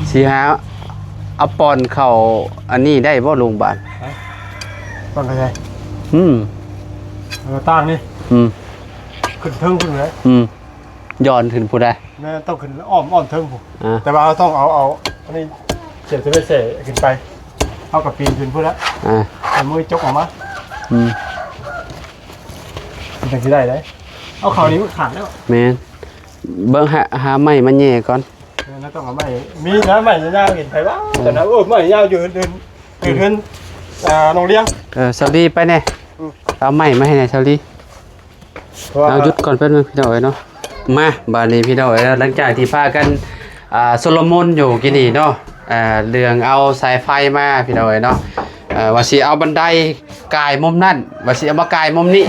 ຊິຫາເອົາປ່ອນເຂົ້າອັນນີ້ໄດ້ບໍ່ ລຸງບານ? ຮະ? ປ່ອນໄປໃສ? ອືມ ເອີ ຕ່າງນີ້ ອືມ ຂຶ້ນເທິງພຸ້ນແຫຼະ ອືມ ຍ້ອນຂຶ້ນພຸ້ນໄດ໋ ແມ່ນ ຕ້ອງຂຶ້ນອ້ອມ ອ້ອມເທິງພຸ້ນ ອ່າ ແຕ່ວ່າເຮົາຕ້ອງເອົາ ເອົາອັນນີ້ ຂຽນເສັ້ນໄປເສຂຶ້ນໄປ ເຮົາກໍປີນຂຶ້ນພຸ້ນລະ ອ່າ ເອົາມືຈົກອອກມາ ອືມ ມັນຈັ່ງຊິໄດ້ເດ້ ເອົາເຂົ້ານີ້ມັນຂາດແລ້ວ ແມ່ນ ເບິ່ງຫາ ຫາໄມ້ມາແຫຍ່ກ່ອນ ແມ່ນ ເຮົາຕ້ອງເອົາໄມ້ ມີນະ ໄມ້ຍາວໆ ເຫັນໃຜວະ ເອີ ແຕ່ນະ ໂອ້ ໄມ້ຍາວຢູ່ເຮືອນ ຢູ່ເຮືອນ ອ່າ ນ້ອງລຽງ ເອີ ສາວລີໄປແດ່ ອືມ ເອົາໄມ້ມາໃຫ້ແດ່ ສາວລີ ເອົາ ຢຸດກ່ອນແປັບໜຶ່ງພີ່ນ້ອງເອີຍເນາະ ມາ ບາດນີ້ພີ່ນ້ອງເອີຍ ຫຼັງຈາກທີ່ພາກັນ ອ່າ ຊົນລະມຸນຢູ່ກີ້ນີ້ເນາະ ອ່າ ເລື່ອງເອົາສາຍໄຟມາພີ່ນ້ອງເອີຍເນາະ ເອີ ວ່າຊິເອົາບັນໄດກ່າຍມຸມນັ້ນ ວ່າຊິເອົາມາກ່າຍມຸມນີ້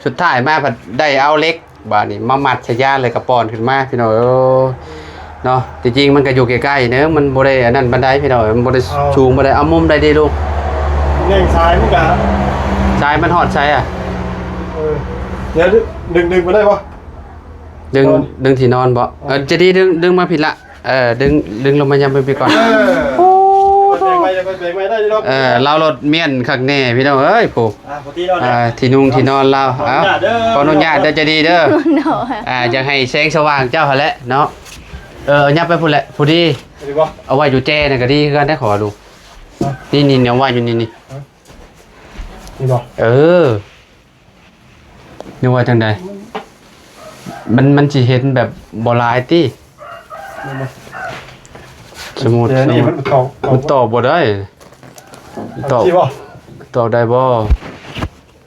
ສຸດທ້າຍມາພັດໄດ້ເອົາເຫຼັກ ບາດນີ້ມາມັດໃສ່ຍາງ ແລ້ວກໍປ່ອນຂຶ້ນມາພີ່ນ້ອງເອີຍ ເນາະ ທີ່ຈິງມັນກໍຢູ່ໃກ້ໆເນາະ ມັນບໍ່ໄດ້ອັນນັ້ນປານໃດພີ່ນ້ອງ ມັນບໍ່ໄດ້ ເອົາ ສູງປານໃດ ເອົາມຸມໃດດີລຸງ? ແງ່ງສາຍມັນກະ ສາຍມັນຮອດໃສອະ? ເອີ ດຽວດຶງ ດຶງໄປໄດ້ບໍ່? ດຶງ ນອນ ດຶງທີ່ນອນບໍ່? ເອີ ເອີ ຈະດີດຶງ ດຶງມາພີ້ລະ ເອີ ດຶງ ດຶງລົງມາຍາມເບິ່ງພີ້ກ່ອນ ເອີ ໂອ້ ແບກໄວ້ ແບກໄວ້ໄດ້ຢູ່ດອກ ເອີ ລາວລົດມ້ຽນຄັກແນ່ພີ່ນ້ອງເອີຍ ຜູ້ ອ່າ ທີ່ນຸ່ງທີ່ນອນລາວ ເອົາ ຂໍອະນຸຍາດເດີ ໃຈດີເດີ ໂດຍ ອ່າ ຢາກໃຫ້ແສງສະຫວ່າງເຈົ້າຫັ້ນແຫຼະເນາະ ເອີ ເອົາຫຍັບໄປພຸ້ນແຫຼະ ພໍດີ ເອົາໄວ້ຢູ່ແຈນັ້ນກໍດີຄືກັນເດ້ ຂໍວ່າລູກ ນີ້ໆ ເອົາໄວ້ຢູ່ນີ້ໆ ນີ້ບໍ່ ເອີ ຫຼືວ່າຈັ່ງໃດ? ມັນ ມັນຊິເຫັນແບບບໍ່ຫຼາຍຕິ? ແມ່ນບໍ່? ສົມມຸດ ແຕ່ນີ້ມັນຕອກ ມັນຕອກບໍ່ໄດ້ ຕອກ ຕອກໄດ້ບໍ່?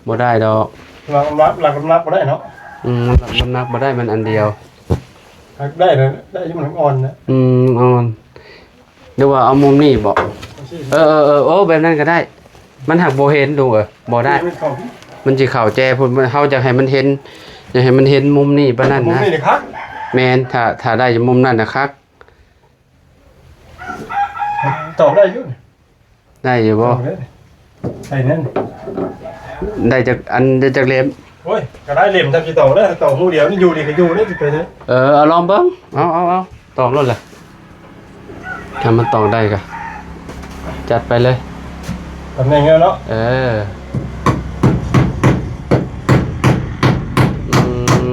ບໍ່ໄດ້ດອກ ຫຼັກນ້ຳໜັກ ຫຼັກນ້ຳໜັກບໍ່ໄດ້ເນາະ ອືມ ມັນຫຼັກນ້ຳໜັກບໍ່ໄດ້ ມັນອັນດຽວ ໄດ້ ໄດ້ຢູ່ ມັນອ່ອນນະ ອືມ ອ່ອນ. ຫຼືວ່າເອົາມຸມນີ້ບໍ? ເອີ ເອີ ເອີ ໂອ້ ແບບນັ້ນກໍໄດ້ ມັນຫາກບໍ່ເຫັນລູກເອີຍ ບໍ່ໄດ້ ມັນຊິເຂົ້າແຈພຸ້ນ ເຮົາຢາກໃຫ້ມັນເຫັນ ຢາກໃຫ້ມັນເຫັນມຸມນີ້ປານນັ້ນນະ ມຸມນີ້ຄັກ ແມ່ນ ຖ້າ ຖ້າໄດ້ມຸມນັ້ນນະຄັກ ຕອກໄດ້ຢູ່ ໄດ້ຢູ່ບໍ່? ຕອກໄດ້ ໃສ່ນັ້ນ ໄດ້ຈັກອັນ ໄດ້ຈັກເຫຼັ້ມ? ໂອ້ຍ ກໍໄດ້ເຫຼັ້ມທຳຂີ້ຕົງເດີ ຕົງຫູດຽວນີ້ ຢູ່ດີກໍຢູ່ເດີ ຊິໄປເດີ. ເອີ ເອົາລອງເບິ່ງ ເອົາ ເອົາ ເອົາ ຕອງໂລດແຫຼະ ຖ້າມັນຕອງໄດ້ກໍຈັດໄປເລີຍ ຕຳແໜ່ງແລ້ວເນາະ. ເອີ ອື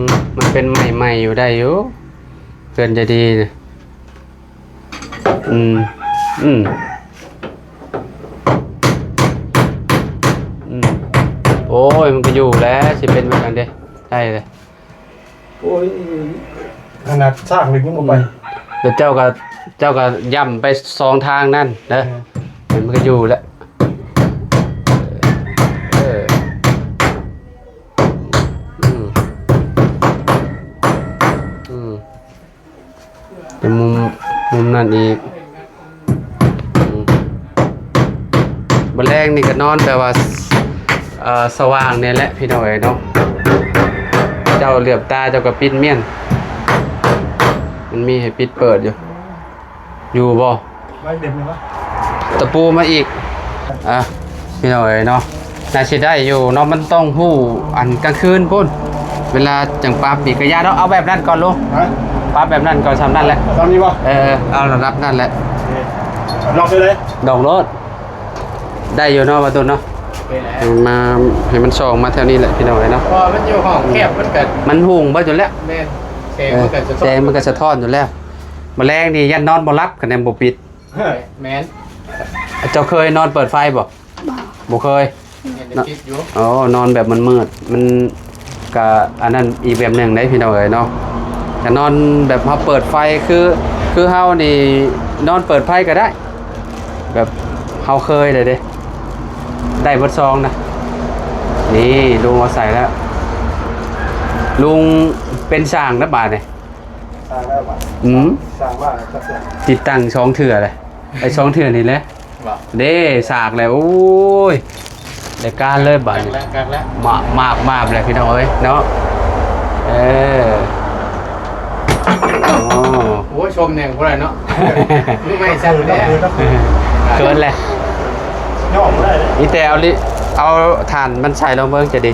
ມ ມັນເປັນໄມ້ໃໝ່ຢູ່ ໄດ້ຢູ່ ເພື່ອນໃຈດີ. ອືມ ອືມ ອືມ ໂອ້ຍ ມັນກໍຢູ່ແຫຼະ ຊິເປັນແບບນັ້ນເດ້ ໄດ້ເລີຍ. ໂອ້ຍ ຂະໜາດຊາກເລີຍຍັງບໍ່ໄປ. ອືມ ແລ້ວເຈົ້າກໍ ເຈົ້າກໍຢ້ຳໄປສອງທາງນັ້ນເດີ ເອີ ມັນກໍຢູ່ແຫຼະ. ເອີ ອືມ ອືມ ເປັນມຸມ ມຸມນັ້ນອີກ. ອືມ ມື້ແລງນີ້ກໍນອນແບບວ່າ ເອີ ສະຫວ່າງແດ່ແຫຼະ ພີ່ນ້ອງເອີຍເນາະ. ເຈົ້າເຫຼືອບຕາເຈົ້າກໍປິດມ້ຽນ ມັນມີໃຫ້ປິດເປີດຢູ່ ຢູ່ບໍ່? ໄວ້ເຕັມເລີຍວະ ຕະປູມາອີກ. ອ່ະ ພີ່ນ້ອງເອີຍເນາະ ໜ້າຊິໄດ້ຢູ່ເນາະ ມັນຕ້ອງຮູ້ອັນກາງຄືນພຸ້ນ ເວລາຈັ່ງປັບອີກ. ກະຢ່າດອກ ເອົາແບບນັ້ນກ່ອນລຸງ ຮະ? ປັບແບບນັ້ນກ່ອນ ສ່ຳນັ້ນແຫຼະ ສ່ຳນີ້ບໍ່? ເອີ ເອົາລະດັບນັ້ນແຫຼະ ໂອເຄ ລັອກໄດ້ເລີຍ ດອກໂລດ. ໄດ້ຢູ່ເນາະ ປະຕູເນາະ ໂອເຄແຫຼະ ມາໃຫ້ມັນສ່ອງມາແຖວນີ້ແຫຼະ ພີ່ນ້ອງເອີຍເນາະ ເພາະວ່າມັນຢູ່ຫ້ອງແຄບ ມັນກໍ ມັນຮຸ່ງເບິດຢູ່ແລ້ວ ແມ່ນ ແສງມັນກໍສະທ້ອນ ເອີ ແສງມັນກໍສະທ້ອນຢູ່ແລ້ວ. ມື້ແລງນີ້ຢ້ານນອນບໍ່ຫຼັບ ຄັນແມ່ນບໍ່ປິດ. ແມ່ນ ເຈົ້າເຄີຍນອນເປີດໄຟບໍ່? ບໍ່ ບໍ່ເຄີຍ ແມ່ນ ເນາະ ຕິດຢູ່. ໂອ້ ນອນແບບມັນມືດ ມັນກະອັນນັ້ນອີກແບບໜຶ່ງເດ້ ພີ່ນ້ອງເອີຍເນາະ. ກະນອນແບບເຮົາເປີດໄຟ ຄື ຄືເຮົານີ້ນອນເປີດໄຟກະໄດ້ ແບບເຮົາເຄີຍແລ້ວເດ້ ໄດ້ເບິດຊອງນະ. ນີ້ລຸງເອົາໃສ່ແລ້ວ ລຸງເປັນຊ່າງນະບາດນີ້. ສ້າງແລ້ວບາດ ອືມ ສ້າງມາແລ້ວຈັກເທື່ອ ຕິດຕັ້ງສອງເທື່ອແຫຼະ ໄອ້ສອງເທື່ອນີ້ແຫຼະ ບໍ່ ເດ້ ສາກແລ້ວ ໂອ້ຍ ໄດ້ການເລີຍບາດນີ້ ຄັກແລ້ວ ຄັກແລ້ວ ມາບ ມາບ ມາບແລ້ວ ພີ່ນ້ອງເອີຍເນາະ. ເອີ ໂອ້ ໂອ້ຍ ຊົມແດ່ບໍ່ໄດ້ເນາະ ມືໃໝ່ສັ່ນແດ່ ເກີນແຫຼະ ຍອມບໍ່ໄດ້ເດ້ ມີແຕ່ເອົາລິ ເອົາຖ່ານມັນໃສ່ລອງເບິ່ງຈະດີ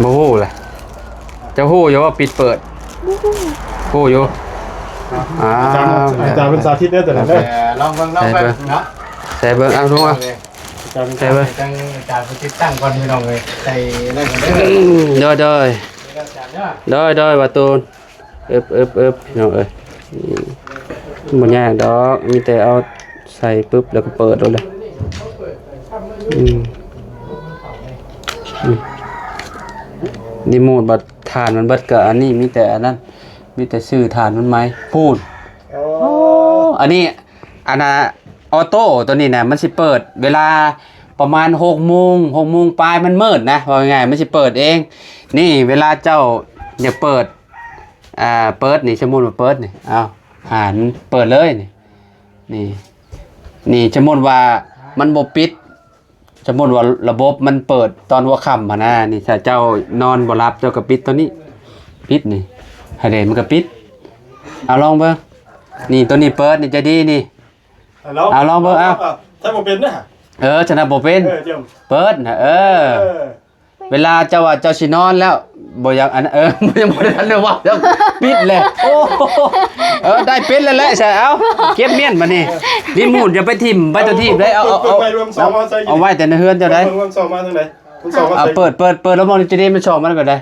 ບໍ່ຮູ້ແຫຼະ. ເຈົ້າຮູ້ຢູ່ວ່າປິດເປີດ? ບໍ່ຮູ້. ຮູ້ຢູ່. ອ່າ ອາຈານ ອາຈານເພິ່ນສາທິດເດີຕົວນັ້ນເດີ. ເອີ ລອງເບິ່ງ ລອງເບິ່ງເນາະ ໃສ່ເບິ່ງ ເອົາລົງມາ ອາຈານ ໃສ່ເບິ່ງ ທາງອາຈານເພິ່ນຕິດຕັ້ງກ່ອນ ພີ່ນ້ອງເອີຍ ໃສ່ນັ້ນກ່ອນເດີ. ໂດຍ ໂດຍ ອາຈານເດີ ໂດຍ ໂດຍ ວ່າຕູນ ເອີບ ເອີບ ເອີບ ພີ່ນ້ອງເອີຍ ບໍ່ຍາກດອກ ມີແຕ່ເອົາ ໃສ່ປຶບແລ້ວກໍເປີດໂລດເລີຍ. ອືມ ອືມ ຣີໂມດບັດຖ່ານມັນເບິດກໍອັນນີ້ ມີແຕ່ອັນນັ້ນ ມີແຕ່ຊື້ຖ່ານມັນໃໝ່ພຸ້ນ. ອໍ ໂອ້ ອັນນີ້ ອັນນ່າ ອໍໂຕ້ຕົວນີ້ນະ ມັນຊິເປີດເວລາປະມານຫົກໂມງ ຫົກໂມງປາຍ ມັນມືດນະ ເວົ້າງ່າຍໆ ມັນຊິເປີດເອງ. ນີ້ເວລາເຈົ້າຢາກເປີດ ອ່າ ເປີດນີ້ ສົມມຸດວ່າເປີດນີ້ ເອົາ ຫານເປີດເລີຍນີ້. ນີ້ ນີ້ ສົມມຸດວ່າມັນບໍ່ປິດ ສົມມຸດວ່າລະບົບມັນເປີດຕອນຫົວຄ່ຳຫັ້ນນະ ນີ້ ຖ້າເຈົ້ານອນບໍ່ຫຼັບ ເຈົ້າກໍປິດຕົວນີ້ ປິດນີ້ ໃຫ້ແດດມັນກໍປິດ. ເອົາລອງເບິ່ງ ນີ້ ຕົວນີ້ເປີດນີ້ ໃຈດີນີ້ ເອົາລອງເບິ່ງ ເອົາ ເອົາ ຖ້າບໍ່ເປັນນະ ເອີ ຖ້າບໍ່ເປັນ ເອີ ເປີດນະ ເອີ ເອີ. ເວລາເຈົ້າວ່າເຈົ້າຊິນອນແລ້ວ ບໍ່ຢາກອັນ ເອີ ຍັງບໍ່ໄດ້ທັນໄດ້ເວົ້າ ປິດແລ້ວ. ໂອ້ ເອີ ໄດ້ເປັນແລ້ວແຫຼະ ໃສ່ ເອົາ ເກັບມ້ຽນບາດນີ້ ຣີໂມດຢ່າໄປຖິ້ມໄປຕົວທີບເດ້ ເອົາ ເອົາ ເອົາ ເອົາໄວ້ແຕ່ໃນເຮືອນເຈົ້າໄດ໋. ເປີດ ເປີດ ລະມອງຈະໄດ້ມັນຊອກມາແບບໃດ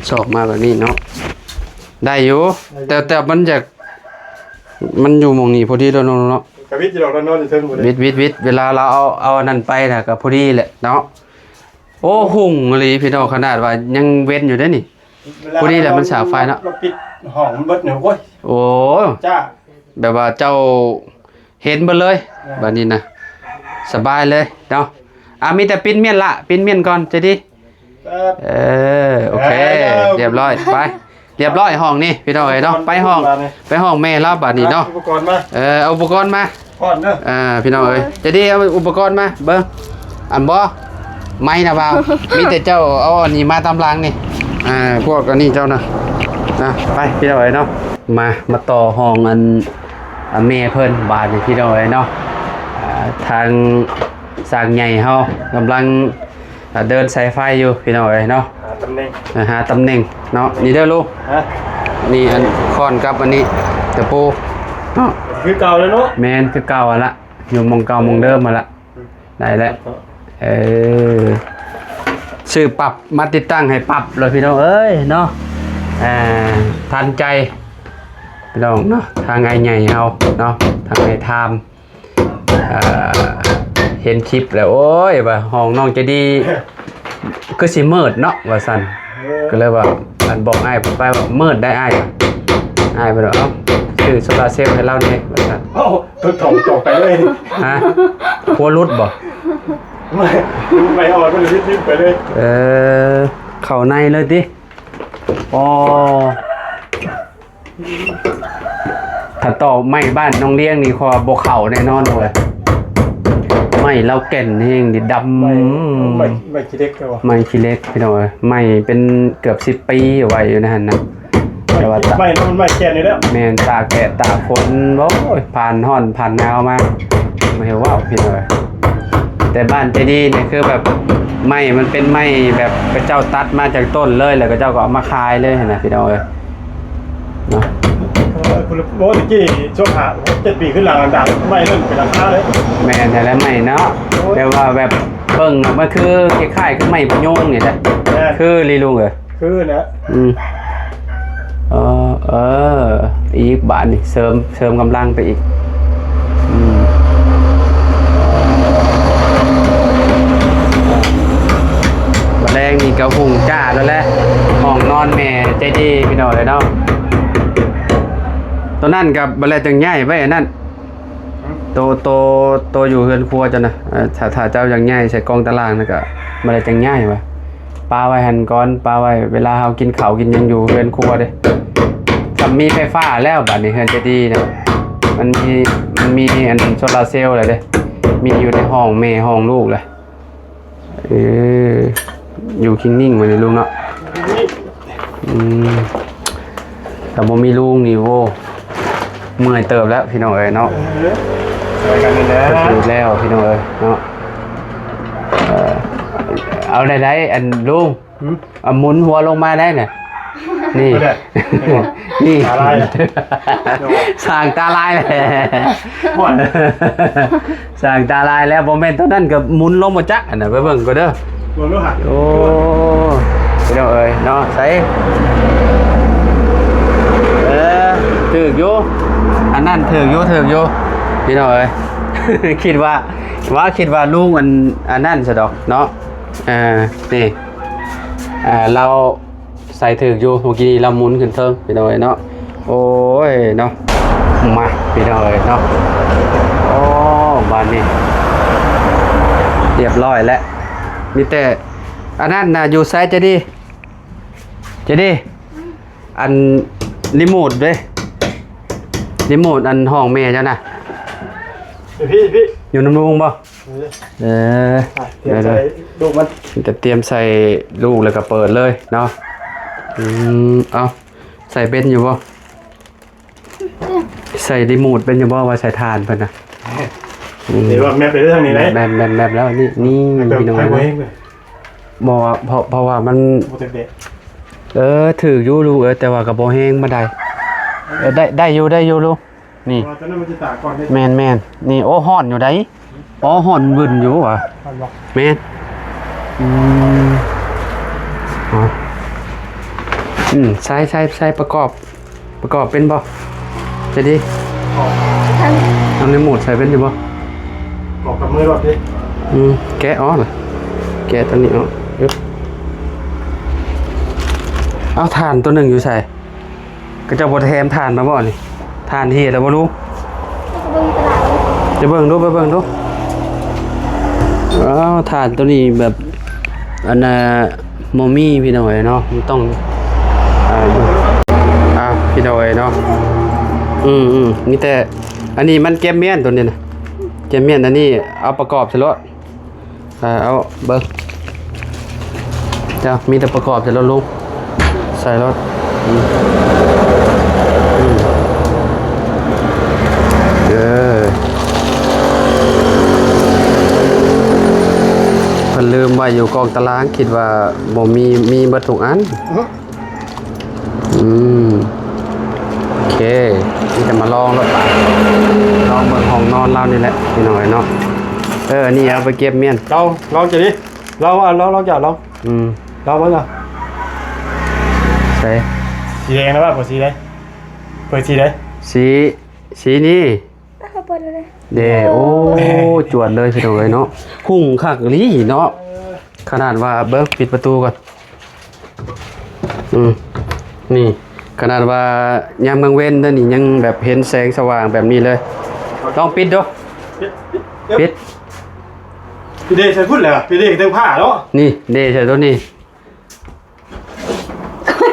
ຊອກມາແບບນີ້ເນາະ ໄດ້ຢູ່ ໄດ້ຢູ່ ແຕ່ ແຕ່ມັນຢາກ ມັນຢູ່ໝ່ອງນີ້ພໍດີແລ້ວເນາະ ກະວິດຢູ່ດອກ ນອນຢູ່ເທິງພຸ້ນເດ້ ວິດ ວິດ ວິດ ເວລາລາວເອົາ ເອົາອັນນັ້ນໄປນະ ກະພໍດີແຫຼະເນາະ. ໂອ້ ຮຸ່ງອີ່ຫຼີພີ່ນ້ອງ ຂະໜາດວ່າຍັງເວັນຢູ່ເດ້ນີ້ ເວລາ ພໍດີແຫຼະ ມັນສາກໄຟເນາະ ລາວປິດຫ້ອງມັນເບິດນີ້ ໂອ້ຍ ໂອ້ ຈ້າ ແບບວ່າເຈົ້າເຫັນເບິດເລີຍ ເອີ ບາດນີ້ນະ ສະບາຍເລີຍເນາະ. ອ່າ ມີແຕ່ປິດມ້ຽນລະ ປິດມ້ຽນກ່ອນ ໃຈດີ ເອີ ໂອເຄ ຮຽບຮ້ອຍ ໄປ ຮຽບຮ້ອຍຫ້ອງນີ້ພີ່ນ້ອງເອີຍເນາະ. ໄປຫ້ອງ ໄປຫ້ອງແມ່ລາວບາດນີ້ເນາະ ອຸປະກອນມາ ເອີ ເອົາອຸປະກອນມາ ອ່າ ພີ່ນ້ອງເອີຍ ໃຈດີ ເອົາອຸປະກອນມາເບິ່ງ ອັນບໍ່ ໄມ້ນະບ່າວ ມີແຕ່ເຈົ້າເອົາອັນນີ້ມາຕາມຫຼັງນີ້ ອ່າ ພວກອັນນີ້ເຈົ້ານະ ນະ ໄປພີ່ນ້ອງເອີຍເນາະ. ມາ ມາຕໍ່ຫ້ອງອັນ ອ່າ ແມ່ເພິ່ນບາດນີ້ພີ່ນ້ອງເອີຍເນາະ. ອ່າ ທາງຊ່າງໃຫຍ່ເຮົາກຳລັງ ອ່າ ເດີນສາຍໄຟຢູ່ພີ່ນ້ອງເອີຍເນາະ ຫາຕຳແໜ່ງ ເອີ ຫາຕຳແໜ່ງເນາະ. ນີ້ເດີລູກ ຮະ ນີ້ອັນຄ້ອນກັບອັນນີ້ຕະປູເນາະ ຄືເກົ່າເລີຍເນາະ. ແມ່ນ ຄືເກົ່າຫັ້ນລະ ຢູ່ໝ່ອງເກົ່າໝ່ອງເດີມຫັ້ນລະ. ໄດ້ແລ້ວ ເອີ ຊື້ປັບມາຕິດຕັ້ງໃຫ້ປັບເລີຍພີ່ນ້ອງເອີຍເນາະ. ອ່າ ທັນໃຈພີ່ນ້ອງເນາະ ທາງອ້າຍໃຫຍ່ເຮົາເນາະ ທາງອ້າຍທາມ ເອີ ເຫັນຄລິບແລ້ວ ໂອ້ຍ ວ່າຫ້ອງນ້ອງໃຈດີຄືຊິມືດເນາະ ວ່າຊັ້ນ. ເອີ ກໍເລີຍວ່າ ອັນ ບອກອ້າຍໄປວ່າ ມືດໄດ໋ອ້າຍ ອ້າຍເພິ່ນວ່າ ເອົ້າ ຊື້ໂຊລາເຊວໃຫ້ລາວແດ່ ວ່າຊັ້ນ. ເອົ້າ ຕົວເກົ່າຕົກໄປເລີຍ ຮະ ຫົວຫຼຸດບໍ່? ໄປ ໄປຮອດມັນລິບໄປເລີຍ. ເອີ ເຂົ້າໃນເລີຍຕິ? ອໍ ຖ້າຕໍ່ໄມ້ບ້ານນ້ອງລ້ຽງນີ້ ຂ້ອຍວ່າບໍ່ເຂົ້າແນ່ນອນເວີຍ. ໄມ້ລາວແກ່ນແຮງ ດີດຳ ໄມ້ ໄມ້ ໄມ້ຂີ້ເຫຼັກເຈົ້າວ່າ ໄມ້ຂີ້ເຫຼັກພີ່ນ້ອງເອີຍ. ໄມ້ເປັນເກືອບສິບປີໄວ້ຢູ່ໃນຫັ້ນນະ ແຕ່ວ່າ ໄມ້ ໄມ້ແກ່ນນີ້ແຫຼະ. ແມ່ນ ຕາກແດດຕາກຝົນ ໂອ້ຍ ຜ່ານຮ້ອນຜ່ານໜາວມາ ບໍ່ເຫັນເວົ້າພີ່ນ້ອງເອີຍ. ແຕ່ບ້ານໃຈດີນີ້ຄືແບບໄມ້ມັນເປັນໄມ້ແບບເຂົາເຈົ້າຕັດມາຈາກຕົ້ນເລີຍ ແລ້ວເຂົາເຈົ້າກໍເອົາມາຂາຍເລີຍຫັ້ນນະ ພີ່ນ້ອງເອີຍເນາະ. ເອີ ໂອ້ ຕະກີ້ຊ່ວງຫ້າ ຫົກ ເຈັດປີຂຶ້ນຫຼັງ ດັງໄມ້ນັ້ນເປັນລາຄາເລີຍ. ແມ່ນຫັ້ນແຫຼະ ໄມ້ເນາະ ໂອ້ຍ ແຕ່ວ່າແບບເບິ່ງມັນຄືຄ້າຍໆຄືໄມ້ພະຍຸງນີ້ແຫຼະ. ແມ່ນ ຄືລີລຸງເອີຍ ຄືນະ ອືມ ເອີ ເອີ ອີກບາດນີ້ ເສີມ ເສີມກຳລັງໄປອີກ ອືມ. ບາດແລງນີ້ກໍຫຸງຈ້າແລ້ວແຫຼະ ຫ້ອງນອນແມ່ໃຈດີພີ່ນ້ອງເອີຍເນາະ. ໂຕນັ້ນກໍບາດແລງຈັ່ງຍ້າຍໄວ້ອັນນັ້ນ ໂຕ ໂຕ ໂຕຢູ່ເຮືອນຄົວເຈົ້ານະ ເອີ ຖ້າ ຖ້າເຈົ້າຢາກຍ້າຍໃສ່ກ້ອງຕາລ່າງນະ ກໍບໍ່ໄດ້ຈັ່ງຍ້າຍວ່າ ປະໄວ້ຫັ້ນກ່ອນ ປະໄວ້ເວລາເຮົາກິນເຂົ້າກິນຫຍັງຢູ່ເຮືອນຄົວເດ້. ສ່ຳມີໄຟຟ້າແລ້ວບາດນີ້ ເຮືອນໃຈດີນະ ມັນມີ ມັນມີອັນໂຊລາເຊວແລ້ວເດ້ ມີຢູ່ໃນຫ້ອງແມ່ຫ້ອງລູກແລ້ວ. ເອີ ຢູ່ຄິງນິ້ງມື້ນີ້ລຸງເນາະ. ອືມ ຖ້າບໍ່ມີລຸງນີ້ ໂອ້ ເມື່ອຍເຕີບແລ້ວພີ່ນ້ອງເອີຍເນາະ. ເອີ ຊ່ວຍກັນນີ້ແຫຼະ ກໍຄືແລ້ວພີ່ນ້ອງເອີຍເນາະ. ເອີ ເອົາໄດ້ໆ ອັນລຸງ ຫືມ ເອົາໝູນຫົວລົງມາໄດ້ນະ. ນີ້ ນີ້ ຕາລາຍແຫຼະ ຊ່າງຕາລາຍແຫຼະ ຊ່າງຕາລາຍແລ້ວ. ບໍ່ແມ່ນຕົວນັ້ນກໍໝູນລົງບໍ່ຈັກ ອັນນັ້ນໄປເບິ່ງກ່ອນເດີ. ເບິ່ງດູຫະ ໂອ້ ພີ່ນ້ອງເອີຍເນາະ ໃສ ເອີ ຖືກຢູ່ ອັນນັ້ນຖືກຢູ່ ຖືກຢູ່ ພີ່ນ້ອງເອີຍ. ຄິດວ່າ ວ່າ ຄິດວ່າລຸງອັນ ອັນນັ້ນຊະດອກເນາະ. ອ່າ ນີ້ ອ່າ ລາວໃສ່ຖືກຢູ່ ເມື່ອກີ້ລາວໝູນຂຶ້ນເທິງ ພີ່ນ້ອງເອີຍເນາະ. ໂອ້ຍເນາະ ມາ ພີ່ນ້ອງເອີຍເນາະ. ໂອ້ ບາດນີ້ຮຽບຮ້ອຍແລ້ວ. ມີແຕ່ ອັນນັ້ນນະ ຢູ່ໃສ ໃຈດີ ໃຈດີ? ອັນຣີໂມດເດ້ ຣີໂມດອັນຫ້ອງແມ່ເຈົ້ານະ ຢູ່ພີ້ ຢູ່ພີ້ ຢູ່ນຳລຸງບໍ່? ເອີ ເອີ ອ່ະ ຕຽມໃສ່ລູກມັນ ຈະຕຽມໃສ່ລູກແລ້ວກໍເປີດເລີຍເນາະ. ອືມ ເອົາ ໃສ່ເປັນຢູ່ບໍ່? ໃສ່ຣີໂມດເປັນຢູ່ບໍ່ ວ່າໃສ່ຖ່ານເພິ່ນນະ? ອືມ ນີ້ວ່າແມັບໄປເລື່ອງນີ້ແຫຼະ ແມັບ ແມັບ ແມັບແລ້ວ ນີ້ ນີ້ ພີ່ນ້ອງເອີຍ ບໍ່ ເພາະ ເພາະວ່າມັນ ບໍ່ເຕັມເດະ ເອີ ຖືກຢູ່ລູກເອີຍ ແຕ່ວ່າກໍບໍ່ແຮງປານໃດ. ເອີ ໄດ້ ໄດ້ຢູ່ ໄດ້ຢູ່ລູກ ນີ້ ແມ່ນໆ ນີ້ ໂອ້ ຮ້ອນຢູ່ໃດ໋. ອໍ ຮ້ອນວຶ່ນຢູ່ຫວາ? ຮ້ອນບໍ່? ແມ່ນ ອືມ ອືມ ໃສ່ ໃສ່ ໃສ່ປະກອບ ປະກອບເປັນບໍ່? ຈະດີ ເອົາ ເອົາຣີໂມດໃສ່ເປັນຢູ່ບໍ່? ປະກອບກັບມືໂລດຕິ ອືມ ແກະອອກ ແກະຕົວນີ້ອອກ ເອີ ເອົາຖ່ານຕົວໜຶ່ງຢູ່ໃສ? ເຂົາເຈົ້າບໍ່ແຖມຖ່ານມາບໍ່ນີ້? ຖ່ານເຫດແລ້ວບໍ່ລູກ? ໄປເບິ່ງຕະຫຼາດ ໄປເບິ່ງດູ ໄປເບິ່ງດູ. ອ້າວ ຖ່ານຕົວນີ້ແບບ ອັນນ່າ ບໍ່ມີພີ່ນ້ອງເອີຍເນາະ ມັນຕ້ອງ ອ່າ ອ່າ ພີ່ນ້ອງເອີຍເນາະ. ອືມໆ ມີແຕ່ ອັນນີ້ມັນແກມມ້ຽນຕົວນີ້ນະ ແກມມ້ຽນ ອັນນີ້ເອົາປະກອບໃສ່ໂລດ. ອ່າ ເອົາເບິ່ງ ເຈົ້າ ມີແຕ່ປະກອບໃສ່ລົດ ລຸງ ໃສ່ລົດ ອືມ ອືມ ເອີ ເພິ່ນລືມໄວ້ ຢູ່ກ້ອງຕາລາງ ຄິດວ່າບໍ່ມີ ມີເບິດທຸກອັນ. ອືມ ໂອເຄ ມີແຕ່ມາລອງໂລດ ລອງເບິ່ງຫ້ອງນອນລາວນີ້ແຫຼະ ພີ່ນ້ອງເອີຍເນາະ. ເອີ ອັນນີ້ເອົາໄປເກັບມ້ຽນ ລອງ ລອງຈະດີ ລອງ ລອງ ລອງ ລອງ ລອງ ອືມ ລອງເບິ່ງ ໃສ່ ສີແດງນະ ວ່າບໍ່ ສີໃດ ເປີດສີໃດ ສີ ສີນີ້ ເອົາ ເປີດເລີຍເດ້. ໂອ້ ໂອ້ ຈວດເລີຍ ພີ່ນ້ອງເອີຍເນາະ. ຫຸ້ງຄັກອີ່ຫຼີເນາະ ຂະໜາດວ່າ ເບິ່ງ ປິດປະຕູກ່ອນ. ອືມ ນີ້ ຂະໜາດວ່າຍາມກາງເວັນເດີນີ້ ຍັງແບບເຫັນແສງສະຫວ່າງແບບນີ້ເລີຍ. ລອງປິດດູ ປິດ ປິດ ປິດ ເດໃສ່ພຸ້ນແຫຼະ ປິດເດເທິງຜ້າເນາະ. ນີ້ ເດໃສ່ໂຕນີ້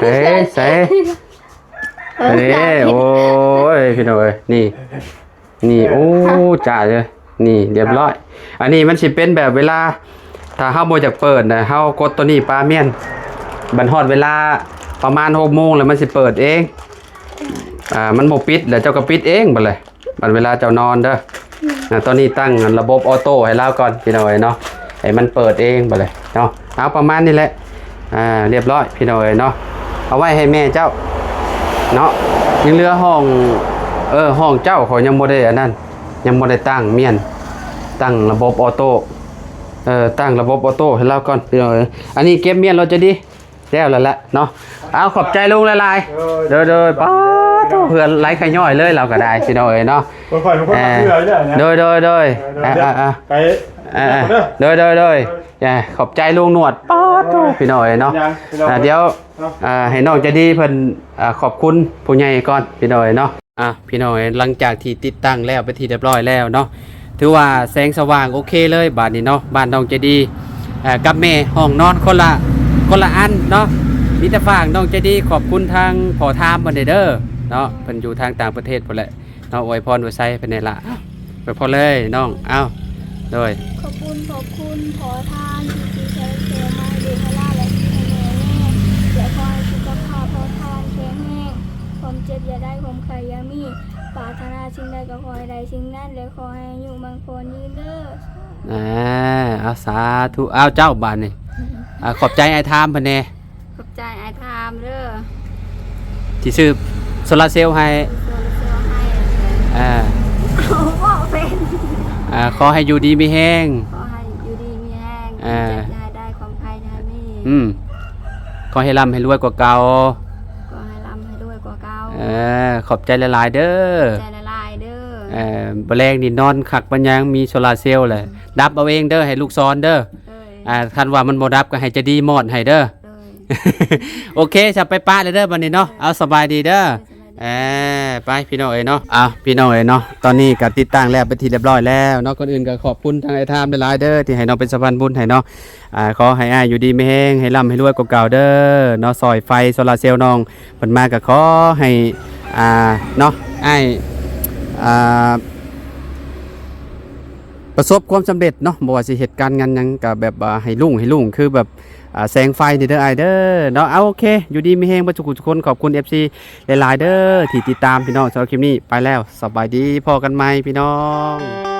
ເອີ ໃສ່ ເອີ ໂອ້ຍ ພີ່ນ້ອງເອີຍ ນີ້ ນີ້ ໂອ້ ຈ້າເລີຍ ນີ້ ລຽບຮ້ອຍ. ອັນນີ້ມັນຊິເປັນແບບເວລາ ຖ້າເຮົາບໍ່ຢາກເປີດນະ ເຮົາກົດໂຕນີ້ປະມ້ຽນ ບັດຮອດເວລາປະມານຫົກໂມງແລ້ວມັນຊິເປີດເອງ. ອ່າ ມັນບໍ່ປິດ ແລ້ວເຈົ້າກໍປິດເອງບັດເລີຍ ບັດເວລາເຈົ້ານອນເດີ. ອ່າ ຕອນນີ້ຕັ້ງລະບົບອອໂຕ້ໃຫ້ລາວກ່ອນ ພີ່ນ້ອງເອີຍເນາະ ໃຫ້ມັນເປີດເອງບັດເລີຍເນາະ. ເອົາ ປະມານນີ້ແຫຼະ ອ່າ ລຽບຮ້ອຍ ພີ່ນ້ອງເອີຍເນາະ. ເອົາໄວ້ໃຫ້ແມ່ເຈົ້າເນາະ. ຍັງເຫຼືອຫ້ອງ ເອີ ຫ້ອງເຈົ້າ ຂ້ອຍຍັງບໍ່ໄດ້ອັນນັ້ນ ຍັງບໍ່ໄດ້ຕັ້ງມ້ຽນ ຕັ້ງລະບົບອອໂຕ້ ເອີ ຕັ້ງລະບົບອອໂຕ້ໃຫ້ລາວກ່ອນ ພີ່ນ້ອງເອີຍ. ອັນນີ້ເກັບມ້ຽນໂລດ ໃຈດີ ແລ້ວແລ້ວແຫຼະເນາະ. ເອົາ ຂອບໃຈລຸງຫຼາຍໆ ໂດຍ ໂດຍ ໂດຍ. ປ້າໂທ້ ເຫື່ອໄຫຼຂະຍ້ອຍເລີຍລາວກໍໄດ້ ພີ່ນ້ອງເອີຍເນາະ. ໂດຍ ໂດຍ ໂດຍ ເອີ ເອີ ເອີ ເອີ ໂດຍ ໂດຍ ໂດຍ. ເອີ ຂອບໃຈລຸງໜວດ ປ້າໂທ້ ພີ່ນ້ອງເອີຍເນາະ. ອ່າ ດຽວ ອ່າ ໃຫ້ນ້ອງໃຈດີເພິ່ນ ອ່າ ຂອບຄຸນຜູ້ໃຫຍ່ກ່ອນ ພີ່ນ້ອງເອີຍເນາະ. ອ່ະ ພີ່ນ້ອງເອີຍ ຫຼັງຈາກທີ່ຕິດຕັ້ງແລ້ວເປັນທີ່ລຽບຮ້ອຍແລ້ວເນາະ ຖືວ່າແສງສະຫວ່າງໂອເຄເລີຍບາດນີ້ເນາະ. ບ້ານນ້ອງໃຈດີ ເອີ ກັບແມ່ ຫ້ອງນອນຄົນລະ ຄົນລະອັນເນາະ. ມີແຕ່ຝາກນ້ອງໃຈດີ ຂອບຄຸນທາງພໍ່ທາມເພິ່ນເດີເນາະ ເພິ່ນຢູ່ທາງຕ່າງປະເທດພຸ້ນແຫຼະເນາະ. ອວຍພອນອວຍໄຊເພິ່ນແດ່ລະ ອວຍພອນເລີຍນ້ອງ. ເອົາ ໂດຍ ຂອບຄຸນ ຂອບຄຸນພໍ່ທ່ານທີ່ຊື້ແຊມໃຫ້ລູກໃຫ້ຫຼານ ແລະ ຊື້ໃຫ້ແມ່ແດ່. ແລະ ຂໍໃຫ້ສຸຂະພາບພໍ່ທ່ານແຂງແຮງ ຄວາມເຈັບຢ່າໄດ້ ຄວາມໄຂ້ຢ່າມີ ປາດຖະໜາສິ່ງໃດກໍຂໍໃຫ້ໄດ້ສິ່ງນັ້ນ ແລະ ຂໍໃຫ້ອາຍຸໝັ້ນຂວັນຍືນເດີ. ອ່າ ເອົາ ສາທຸ. ເອົາ ເຈົ້າບາດນີ້ ອ່າ ຂອບໃຈອ້າຍທາມເພິ່ນແດ່. ຂອບໃຈອ້າຍທາມເດີ ທີ່ຊື້ໂຊລາເຊວໃຫ້ ໂຊລາເຊວໃຫ້. ເອີ ເວົ້າເປັນ ອ່າ ຂໍໃຫ້ຢູ່ດີມີແຮງ ຂໍໃຫ້ຢູ່ດີມີແຮງ ເອີ ຄວາມເຈັບຢ່າໃຫ້ໄດ້ ຄວາມໄຂ້ຢ່າໃຫ້ມີ. ອືມ ຂໍໃຫ້ລ່ຳໃຫ້ລວຍກວ່າເກົ່າ ຂໍໃຫ້ລ່ຳໃຫ້ລວຍກວ່າເກົ່າ. ເອີ ຂອບໃຈຫຼາຍໆເດີ ຂອບໃຈຫຼາຍໆເດີ. ເອີ ບໍ່ແລງນີ້ນອນຄັກປານຫຍັງ ມີໂຊລາເຊວແຫຼະ. ອືມ ດັບເອົາເອງເດີ ໃຫ້ລູກສອນເດີ. ເອີ ອ່າ ຄັນວ່າມັນບໍ່ດັບກໍໃຫ້ໃຈດີມອດໃຫ້ເດີ. ໂດຍ ໂອເຄ ສະ ໄປປະເລີຍເດີບັດນີ້ເນາະ. ເອີ ເອົາ ສະບາຍດີເດີ. ເອີ ສະບາຍດີ. ເອີ ໄປ ພີ່ນ້ອງເອີຍເນາະ. ເອົາ ພີ່ນ້ອງເອີຍເນາະ ຕອນນີ້ກໍຕິດຕັ້ງແລ້ວເປັນທີ່ລຽບຮ້ອຍແລ້ວເນາະ. ກ່ອນອື່ນກໍຂອບຄຸນທາງອ້າຍທາມຫຼາຍໆເດີ ທີ່ໃຫ້ນ້ອງເປັນສະພານບຸນໃຫ້ເນາະ. ອ່າ ຂໍໃຫ້ອ້າຍຢູ່ດີມີແຮງ ໃຫ້ລ່ຳໃຫ້ລວຍກວ່າເກົ່າເດີເນາະ. ສອຍໄຟໂຊລາເຊວນ້ອງເພິ່ນມາ ກໍຂໍໃຫ້ ອ່າ ເນາະ ອ້າຍ ອ່າ ປະສົບຄວາມສຳເລັດເນາະ. ບໍ່ວ່າຊິເຮັດການງານຫຍັງກໍແບບວ່າໃຫ້ລຸ້ງ ໃຫ້ລຸ້ງຄືແບບ ອ່າ ແສງໄຟນີ້ເດີອ້າຍເດີເນາະ. ເອົາ ໂອເຄ ຢູ່ດີມີແຮງເບິດທຸກຜູ້ທຸກຄົນ. ຂອບຄຸນ ເອັຟຊີ ຫຼາຍໆເດີທີ່ຕິດຕາມ ພີ່ນ້ອງ. ສຳລັບຄລິບນີ້ໄປແລ້ວ ສະບາຍດີ ພໍ້ກັນໃໝ່ ພີ່ນ້ອງ.